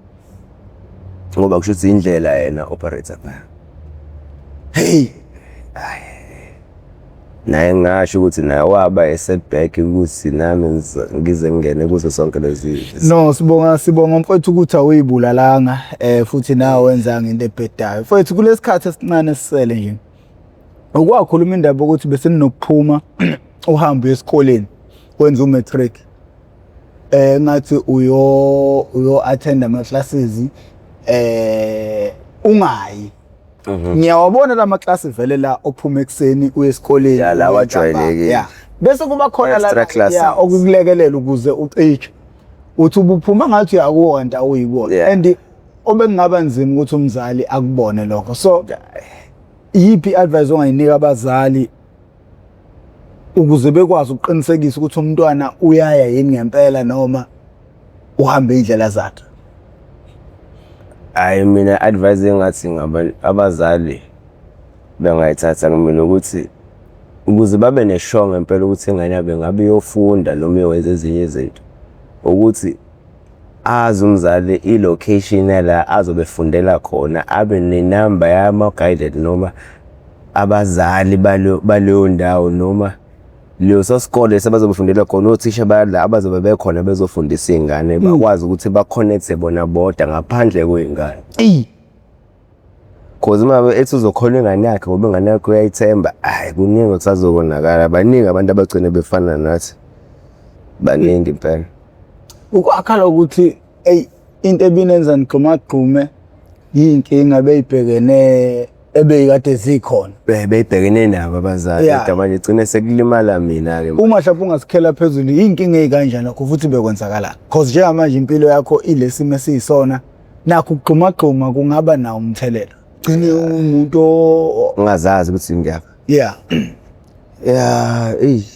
Ngoba kusho ukuthi indlela yena operator ngayo. Hey, Naye ngingasho ukuthi naye waba a-setback ukuthi nami ngize ngingene kuzo sonke lezi. No, sibonga mfowethu ukuthi awuyibulalanga futhi nawe wenzanga into ebhedayo. Mfowethu kulesikhathi esincane esisele nje. Ukwakhuluma indaba ukuthi bese ninokuphuma uhambe uye esikoleni wenze umatric. Ngathi uyo attend ama classes ungayi. Ngiyawabona lama class vele la ophuma ekuseni uye esikoleni. Ya, lawa ajwayelekile. Yeah. Bese kuba khona la Extra classes. yeah okukulekelela ukuze ucishe. Uthi ubuphuma ngathi uyakuwona awuyibona. Yeah. And obekungaba nzima ukuthi umzali akubone lokho. So yiphi advice ongayinika abazali ukuze bekwazi ukuqinisekisa ukuthi umntwana uyaya yini ngempela noma uhambe indlela zakhe? Hayi mina advice engathi abazali bengayithatha kumina ukuthi ukuze babe nesure ngempela ukuthi ingane yabo ingabe iyofunda noma iyokwenza ezinye izinto, ukuthi azi umzali i-location yala azobe efundela khona, abe nenamba yama-guided noma abazali baleyo ndawo noma leso sikole abazobe befundela khona, othisha bala abazobe bekhona bezofundisa iy'ngane bakwazi ukuthi ba-connect-e bona bodwa ngaphandle kwey'ngane. Eyi. Cause uma ethi uzokholwa ingane yakhe ngoba ingane yakhe uyayithemba, hhayi kuningi okusazokonakala. Baningi abantu abagcine befana nathi, baningi impela. Ukwakhala ukuthi eyi into ebinenza nigxumagxume yiy'nkinga beyibhekene ebeyikade zikhona. Beyibhekene nabo abazali Yeah. kodwa manje gcine sekulimala mina-ke. Uma mhlawumbe ungasikhela phezulu iy'nkinga ey'kanjani lokho futhi bekwenzakalani? Cause njengamanje impilo yakho ilesimo esiyisona, nakho ukugxumagxuma kungaba nawo umthelela. Gcine umuntu Ungazazi ukuthi ngiyaphi. Yeah. Yeah, eyi.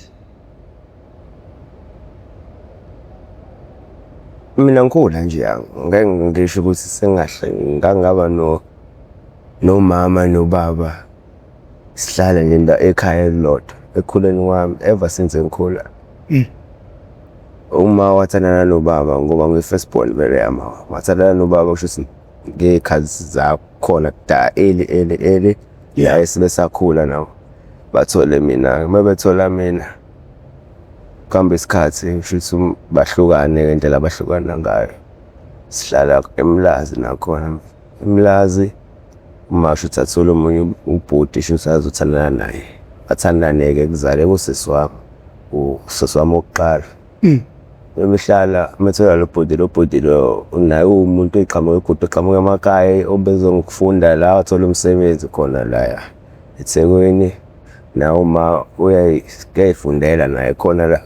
Mina ngikhula nje ngeke ngisho ukuthi sengahle ngangaba no nomama nobaba sihlala nje ekhaya elilodwa ekukhuleni kwami ever since ngikhula. Uma wathandana nobaba ngoba ngiyi-first born vele yami, wathandana nobaba kusho ukuthi ngey'khathi zakhona kudala early early early la sibe sakhula nabo bathole mina. Uma bethola mina kuhamba isikhathi kusho ukuthi bahlukane ngendlela abahlukana ngayo. Sihlala eMlazi nakhona, eMlazi uma shuthi athole omunye ubhuti shuthi azothandana naye. Bathandane-ke kuzaleke usisi wami, usisi wami wokuqala. Bebehlala uma ethola lo bhuti, lo bhuti lo naye uwumuntu oqhamuka ubhuti oqhamuka emakhaya obezokufunda la wathola umsebenzi khona la eThekwini. Nawe uma uyayifundela naye khona la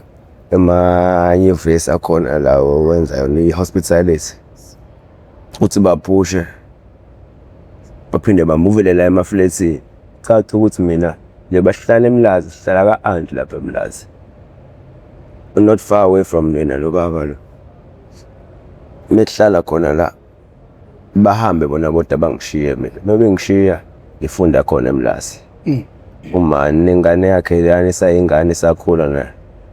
emanyuvesi akhona la owenza yona i-hospitality. Uthi baphushe baphinde bamuvele la emaflethini. Caca ukuthi mina njengoba sihlala eMlazi sihlala ka-anti lapha eMlazi. Not far away from yena lo baba lo. Mekuhlala khona la bahambe bona bodwa bangishiye mina. Uma bengishiya Ngifunda khona eMlazi. Uma nengane yakhe leyana isayingane isakhula nayo.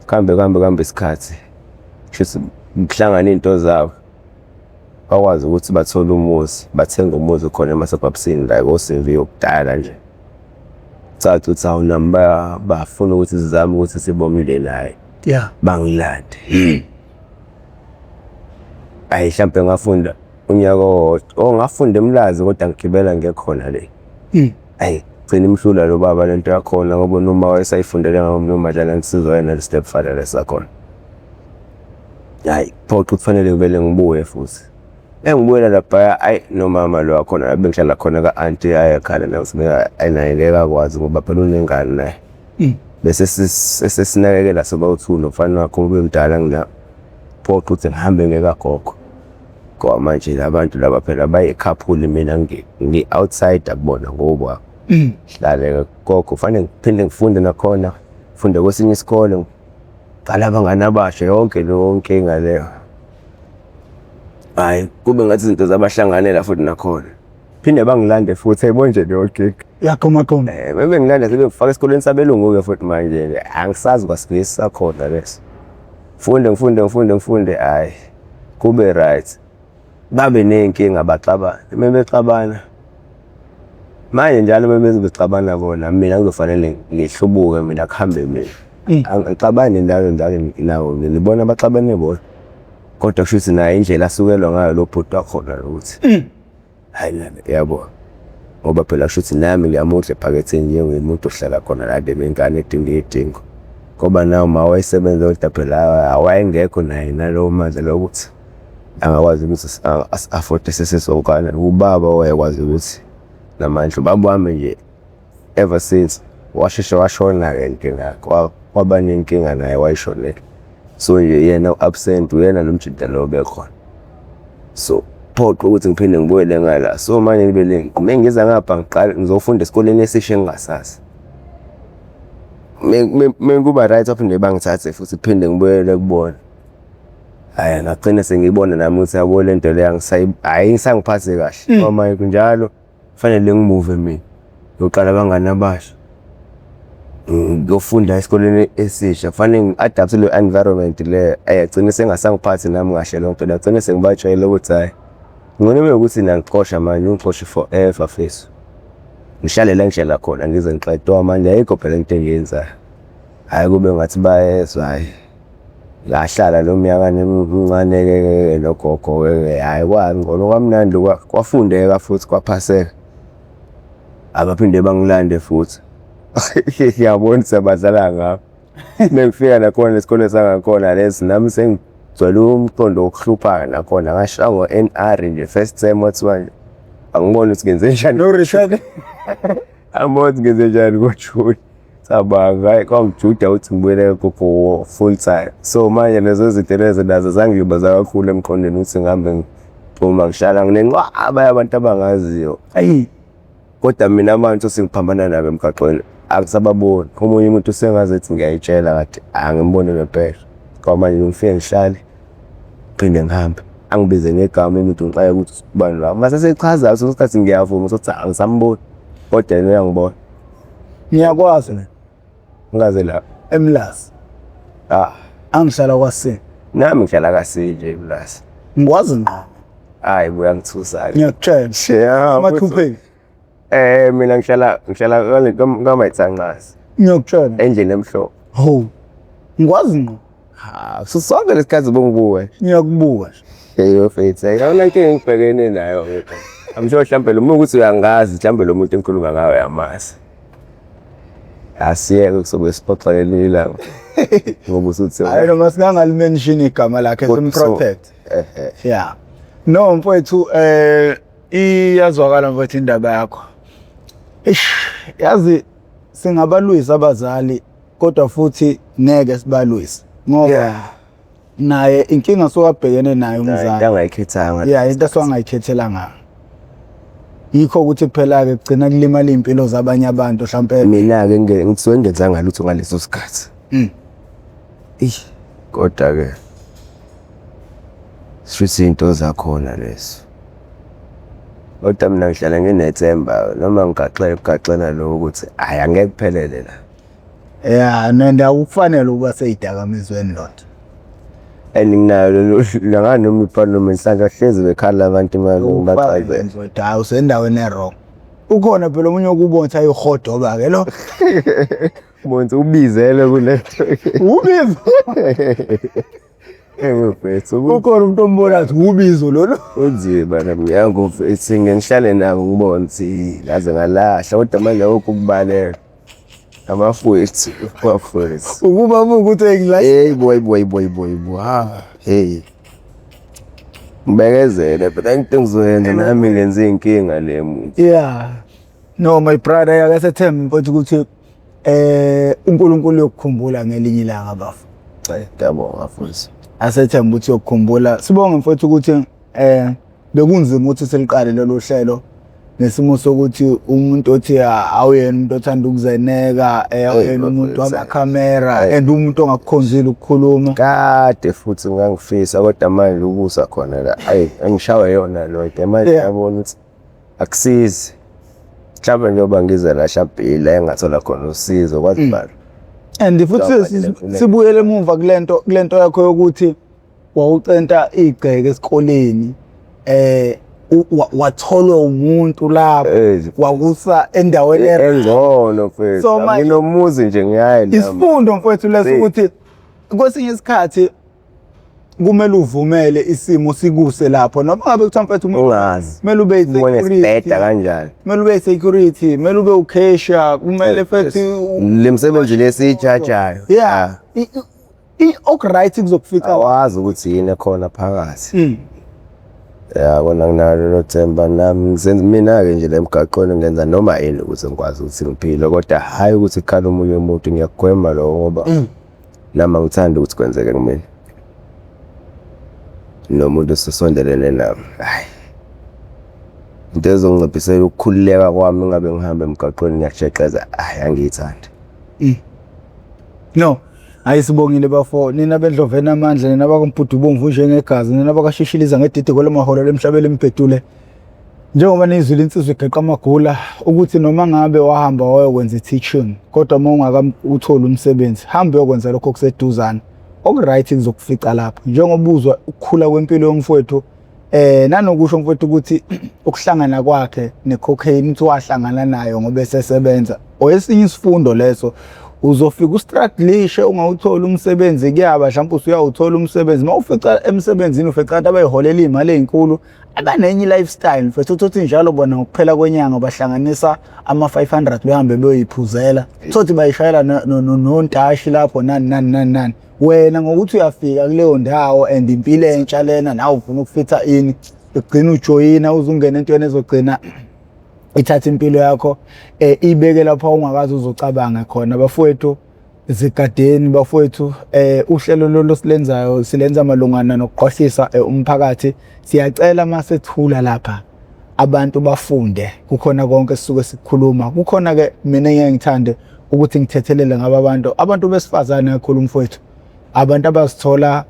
Kuhambe kuhambe kuhambe isikhathi. Kushuthi kuhlangana iy'nto zabo. Bakwazi ukuthi bathole umuzi, bathenga umuzi khona emaSabhabsini la koSimviwe kudala nje. Caca ukuthi hawu nami bafuna ukuthi sizame ukuthi sibe umndeni hhayi. Bangilande. Hhayi hlampe ngafunda unyaka owodwa. Oh ngafunda eMlazi kodwa ngigibela ngiye khona le. Hhayi gcina imhlula lo baba lento yakhona ngoba noma wayesayifundele noma njalo ngisizwa yena le step father lesakhona. Hhayi phoqa ukuthi kufanele ngivele ngibuye futhi. Engibuyela laphaya ayi nomama lo wakhona la bengihlala khona ka-anti ayekhala naye ukuthi ayi naye ngeke akwazi ngoba phela unengane naye. Bese sesinakekela sobawu-two nomfana wakhe ubemdala kunami. Phoqa ukuthi ngihambe ngiye kagogo. Ngoba manje la bantu laba phela bayikhaphuli mina ngi-outsider kubona ngoba ngihlale gogo kufanele ngiphinde ngifunde nakhona, ngifunde kwesinye isikole, ngiqale abangani abasha yonke leyo nkinga leyo. Hhayi kube ngathi izinto zabahlanganela futhi nakhona. Phinde bangilande futhi yayibona nje leyo gig. Yaqhumaqhuma. Bebengilanda sebengifaka esikoleni sabelungu-ke futhi manje angisazi kwasingisi sakhona leso. Ngifunde ngifunde ngifunde ngifunde hhayi kube right. Babe ney'nkinga baxabane, uma bexabana manje njalo uma bexabana bona mina kuzofanele ngihlubuke mina kuhambe mina. Angixabani njalo njalo nabo ngibona baxabene bona. Kodwa kushuthi naye indlela asukelwa ngayo lo bhuti wakhona ukuthi hhayi nami yabo. Ngoba phela kushuthi nami ngiyamudla ephaketheni njengomuntu ohlala khona la nengane edinga iy'dingo. Ngoba nawe uma wayesebenza kodwa phela wayengekho naye nalowo mandla lowo ukuthi angakwazi ukuthi asi-afford-e sesisonkana. Ubaba owayekwazi ukuthi namandla. Ubaba wami nje ever since washeshe washona-ke nje kwaba nenkinga naye wayishonela. So nje yena u-absent uyena lo mjita lo obekhona. So phoqa ukuthi ngiphinde ngibuyele ngala. So manje ngibele mengiza ngapha ngiqale ngizofunda esikoleni esisha engingasazi. Mekuba right baphinde bangithathe futhi phinde ngibuyele kubona. Hhayi ngagcina sengiyibona nami ukuthi yabo le nto le hhayi ayisangiphathi kahle. Ngoba manje kunjalo kufanele ngimuve mina ngiyoqala abangani abasha. Ngiyofunda esikoleni esisha kufanele ngi-adapt-e kuleyo environment leyo. Agcine sengasangiphathi nami kahle leyo nto leyo, ngagcina sengibatshela ukuthi hhayi ngcono kube ukuthi niyangixosha manje ningixoshe forever mfethu. Ngihlale la engihlala khona ngize ngiqede ngoba manje ayikho phela into engiyenzayo. Hhayi kube ngathi bayezwa hhayi. Ngahlala lo mnyaka emncane-ke nogogo-ke hhayi kwangcono kwamnandi kwafundeka futhi kwaphaseka. Abaphinde bangilande futhi. Ngiyabona ukuthi badlala ngami. Mengifika nakhona esikoleni sangakhona lesi nami sengigcwele umqondo wokuhlupha nakhona ngashaya ngo-N_R nje first term kwathiwa nje angiboni ukuthi ngenzenjani. No return. Angiboni ukuthi ngenzenjani ngoJuni. Cabanga hhayi kwangijuda ukuthi ngibuyele kugogo full time. So manje lezo zinto lezo nazo zangilimaza kakhulu emqondweni ukuthi ngihambe ngiphuma ngihlala nginenqwaba yabantu abangaziyo. Ayi. Kodwa mina manje sengiphambana nabo emgaqweni angisababoni. Omunye umuntu usengaze ethi ngiyayitshela kade angimboni ngempela. Ngoba manje ngifike ngihlale ngiphinde ngihambe. Angibize ngegama umuntu ngixake ukuthi ubani la. Mase sechaza leso sikhathi ngiyavuma ukuthi angisamboni kodwa yena uyangibona. Ngiyakwazi mina. Ngaze la. eMlazi. Ah, Angihlala kwaSini. nami ngihlala kaSini nje eMlazi. Ngikwazi ngqo. Hayi uyangithusa ke. Ngiyakutshela. Yeah. Amathupheni. Mina ngihlala kaMayithanqazi Ngiyakutshela. endlini emhlophe. Ho. Ngikwazi ngqo. Ha, so sonke lesikhathi bongibuke. Ngiyakubuka nje. Hey mfethu, ayikho inkinga engibhekene nayo. I'm sure mhlambe lo muntu ukuthi uyangazi, mhlambe lo muntu engikhuluma ngawe uyamazi. Asiyeke kusobe sixoxa ngelinye ilanga. Ngoba usuthi Hayi noma singangalimention igama lakhe simprotect. Yeah. No mfowethu iyazwakala mfowethu indaba yakho. Eish yazi singabalwisa abazali kodwa futhi ngeke sibalwise ngoba naye inkinga sowabhekene nayo umzali. Into angayikhethanga. Yeah, into aswangayikhethelanga. Yikho ukuthi phela ke kugcina kulimala impilo zabanye abantu mhlambe. Mina ke ngisuke ngenzanga lutho ngaleso sikhathi. Eish kodwa ke shuthi into zakhona lezo. Kodwa mina ngihlala nginethemba noma ngigaxela ukugaxela lokho ukuthi hhayi angeke kuphelele la. Ya, and akukufanele ukuba seyidakamizweni lonto. And nginayo lelo nangani noma ipani noma inhlanhla hlezi bekhala abantu uma ngibachazela. Mfowethu, hayi usendaweni e-wrong. Ukhona phela omunye okubona ukuthi ayihodoba ke lo. Monzi ubizele kule nto. Ubizo. Ewe mfethu Ukhona umuntu ombona athi ubizo lolo. Kunzima nami ngiyangufethi ngihlale nabo ngibone ukuthi ngaze ngalahla kodwa manje awukho ukubaleka. Abafowethu, abafowethu. Ukuba ukuthi ngila Hey boy boy boy boy boy. Ah, hey. Ngibekezele phela into engizoyenza nami ngenza inkinga le muntu. Yeah. No my brother yake sethemba mfowethu ukuthi uNkulunkulu uyokukhumbula ngelinye ilanga bafo. Ngiyabonga futhi. Asethemba ukuthi uyokukhumbula. Sibonge mfowethu ukuthi bekunzima ukuthi siliqale lolu hlelo nesimo sokuthi umuntu othi awuyena umuntu othanda ukuzeneka, awuyena umuntu wamakhamera and umuntu ongakukhonzile ukukhuluma. Kade futhi ngangifisa kodwa manje ukusa khona la ayi angishawe yona lo nto manje yabona ukuthi akusizi. Mhlawumbe njengoba ngize la shabhila engathola khona usizo kwazi bani. And futhi sibuyele emuva kulento yakho yokuthi wawucenta igceke esikoleni, watholwa umuntu lapho wakusa endaweni engcono mfethu. Nginomuzi nje ngiyaye la. Isifundo mfethu leso ukuthi kwesinye isikhathi kumele uvumele isimo sikuse lapho noma ngabe kuthiwa mfethu ungazi kumele ube security kanjani, kumele ube security, kumele ube ucashier, kumele futhi le msebenzi lesiyijajayo. Yeah, okuright kuzokufica awazi ukuthi yini ekhona phakathi. Yabona nginalo lo themba nami ngisenza mina-ke nje la emgaqweni ngenza noma yini ukuze ngikwazi ukuthi ngiphile, kodwa hhayi ukuthi kukhala omunye umuntu, ngiyakugwema lokho ngoba nami angithandi ukuthi kwenzeke kumina nomuntu osesondelene nami. Hhayi, into ezonciphisela ukukhululeka kwami ngabe ngihamba emgaqweni ngiyajeqeza, hhayi angiyithandi. No, hayi sibongile bafo, nina bendlovena amandla, nina bakamphudubomvu njengegazi, nina bakashishiliza ngedidi kwelomaholo lemhlabeni embhedule. Njengoba nizwile insizwa igeqa amagula ukuthi noma ngabe wahamba wayokwenza i-teaching, kodwa uma ungakawutholi umsebenzi, hamba uyokwenza lokho okuseduzane. Okuright kuzokufica lapho. Njengoba uzwa ukukhula kwempilo yomfowethu, nanokusho mfowethu ukuthi ukuhlangana kwakhe ne-cocaine uthi wahlangana nayo ngoba esesebenza. Owesinye isifundo leso, uzofika ustrugglishe ungawutholi umsebenzi, kuyaba mhlawumbe usuyawuthola umsebenzi. Uma ufica emsebenzini ufica abantu abayiholela iy'mali ey'nkulu, abanenye i-lifestyle mfethu, uthi njalo bona ngokuphela kwenyanga bahlanganisa ama-500 behambe beyoyiphuzela. Uthi bayishayela nontashi lapho nani nani nani nani. Wena ngokuthi uyafika kuleyo ndawo and impilo entsha lena nawe ufuna ukufitha ini, ugcina ujoyina uze ungene entweni ezogcina ithatha impilo yakho ibeke lapho ungakaze uzocabanga khona. Bafowethu zigadeni, bafowethu uhlelo lolu silenzayo silenza malungana nokuqwashisa umphakathi. Siyacela masethula lapha abantu bafunde kukhona konke sisuke sikukhuluma. Kukhona ke mina engeke ngithande ukuthi ngithethelele ngaba abantu besifazane kakhulu mfowethu, abantu abazithola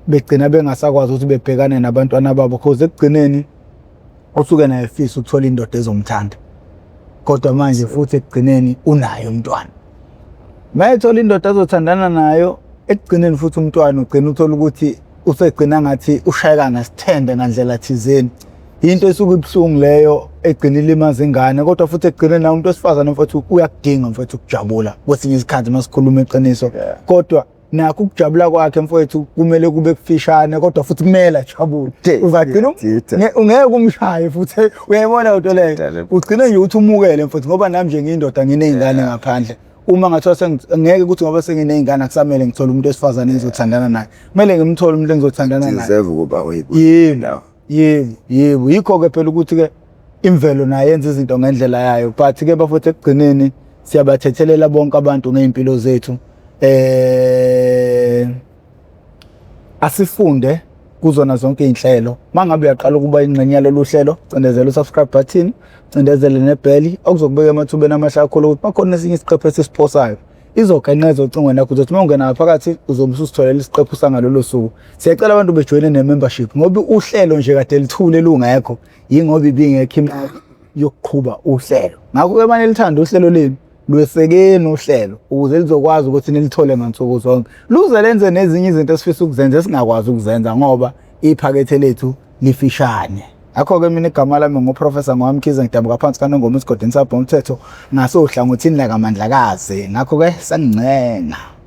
begcina bengasakwazi ukuthi bebhekane nabantwana babo, because ekugcineni usuke naye efisa ukuthola indoda ezomthanda, kodwa manje futhi ekugcineni unaye umntwana. Mayethola indoda azothandana nayo, ekugcineni futhi umntwana ugcina uthola ukuthi usegcina ngathi ushayeka ngesithende ngandlela thizeni. Into esuke ibuhlungu leyo egcina ilimaza ingane, kodwa futhi ekugcineni nawe umuntu wesifazane mfowethu uyakudinga mfowethu ukujabula kwesinye isikhathi masikhuluma iqiniso. Kodwa nakho ukujabula kwakhe mfowethu kumele kube kufishane, kodwa futhi kumele ajabule. Uzagcina ungeke umshaye futhi, uyayibona into leyo. Ugcine nje ukuthi umukele mfowethu, ngoba nami nje ngiyindoda nginey'ngane ngaphandle. Uma ngathiwa ngeke ukuthi ngoba senginey'ngane akusamele ngithole umuntu wesifazane engizothandana naye, kumele ngimthole umuntu engizothandana naye. Deserve ukuba Yebo, yebo, yebo. Yikho-ke phela ukuthi-ke imvelo nayo yenza izinto ngendlela yayo, but-ke bafowethu ekugcineni siyabathethelela bonke abantu ngey'mpilo zethu. Asifunde kuzona zonke iy'nhlelo. Uma ngabe uyaqala ukuba ingxenye yalolu hlelo, cindezela u-subscribe button, cindezele nebheli, okuzokubeka emathubeni amahle kakhulu ukuthi makhona esinye isiqephu esisiphosayo. Izogenqeza ocingweni lakho, uzothi uma ungena ngaphakathi uzobe ususitholela isiqephu sangalolo suku. Siyacela abantu bejoyine ne-membership ngoba uhlelo nje kade lithule lungekho, yingoba ibingekho imali yokuqhuba uhlelo. Ngakho-ke uma nilithanda uhlelo lenu, lwesekeni uhlelo ukuze lizokwazi ukuthi nilithole ngansuku zonke. Luze lenze nezinye izinto esifisa ukuzenza esingakwazi ukuzenza ngoba iphakethe lethu lifishane. Ngakho-ke mina igama lami nguProfessor Ngwamkhize, ngidabuka phansi kaNongoma esigodini sabhomthetho ngasohlangothini lakaMandlakazi. Ngakho-ke sengincenga.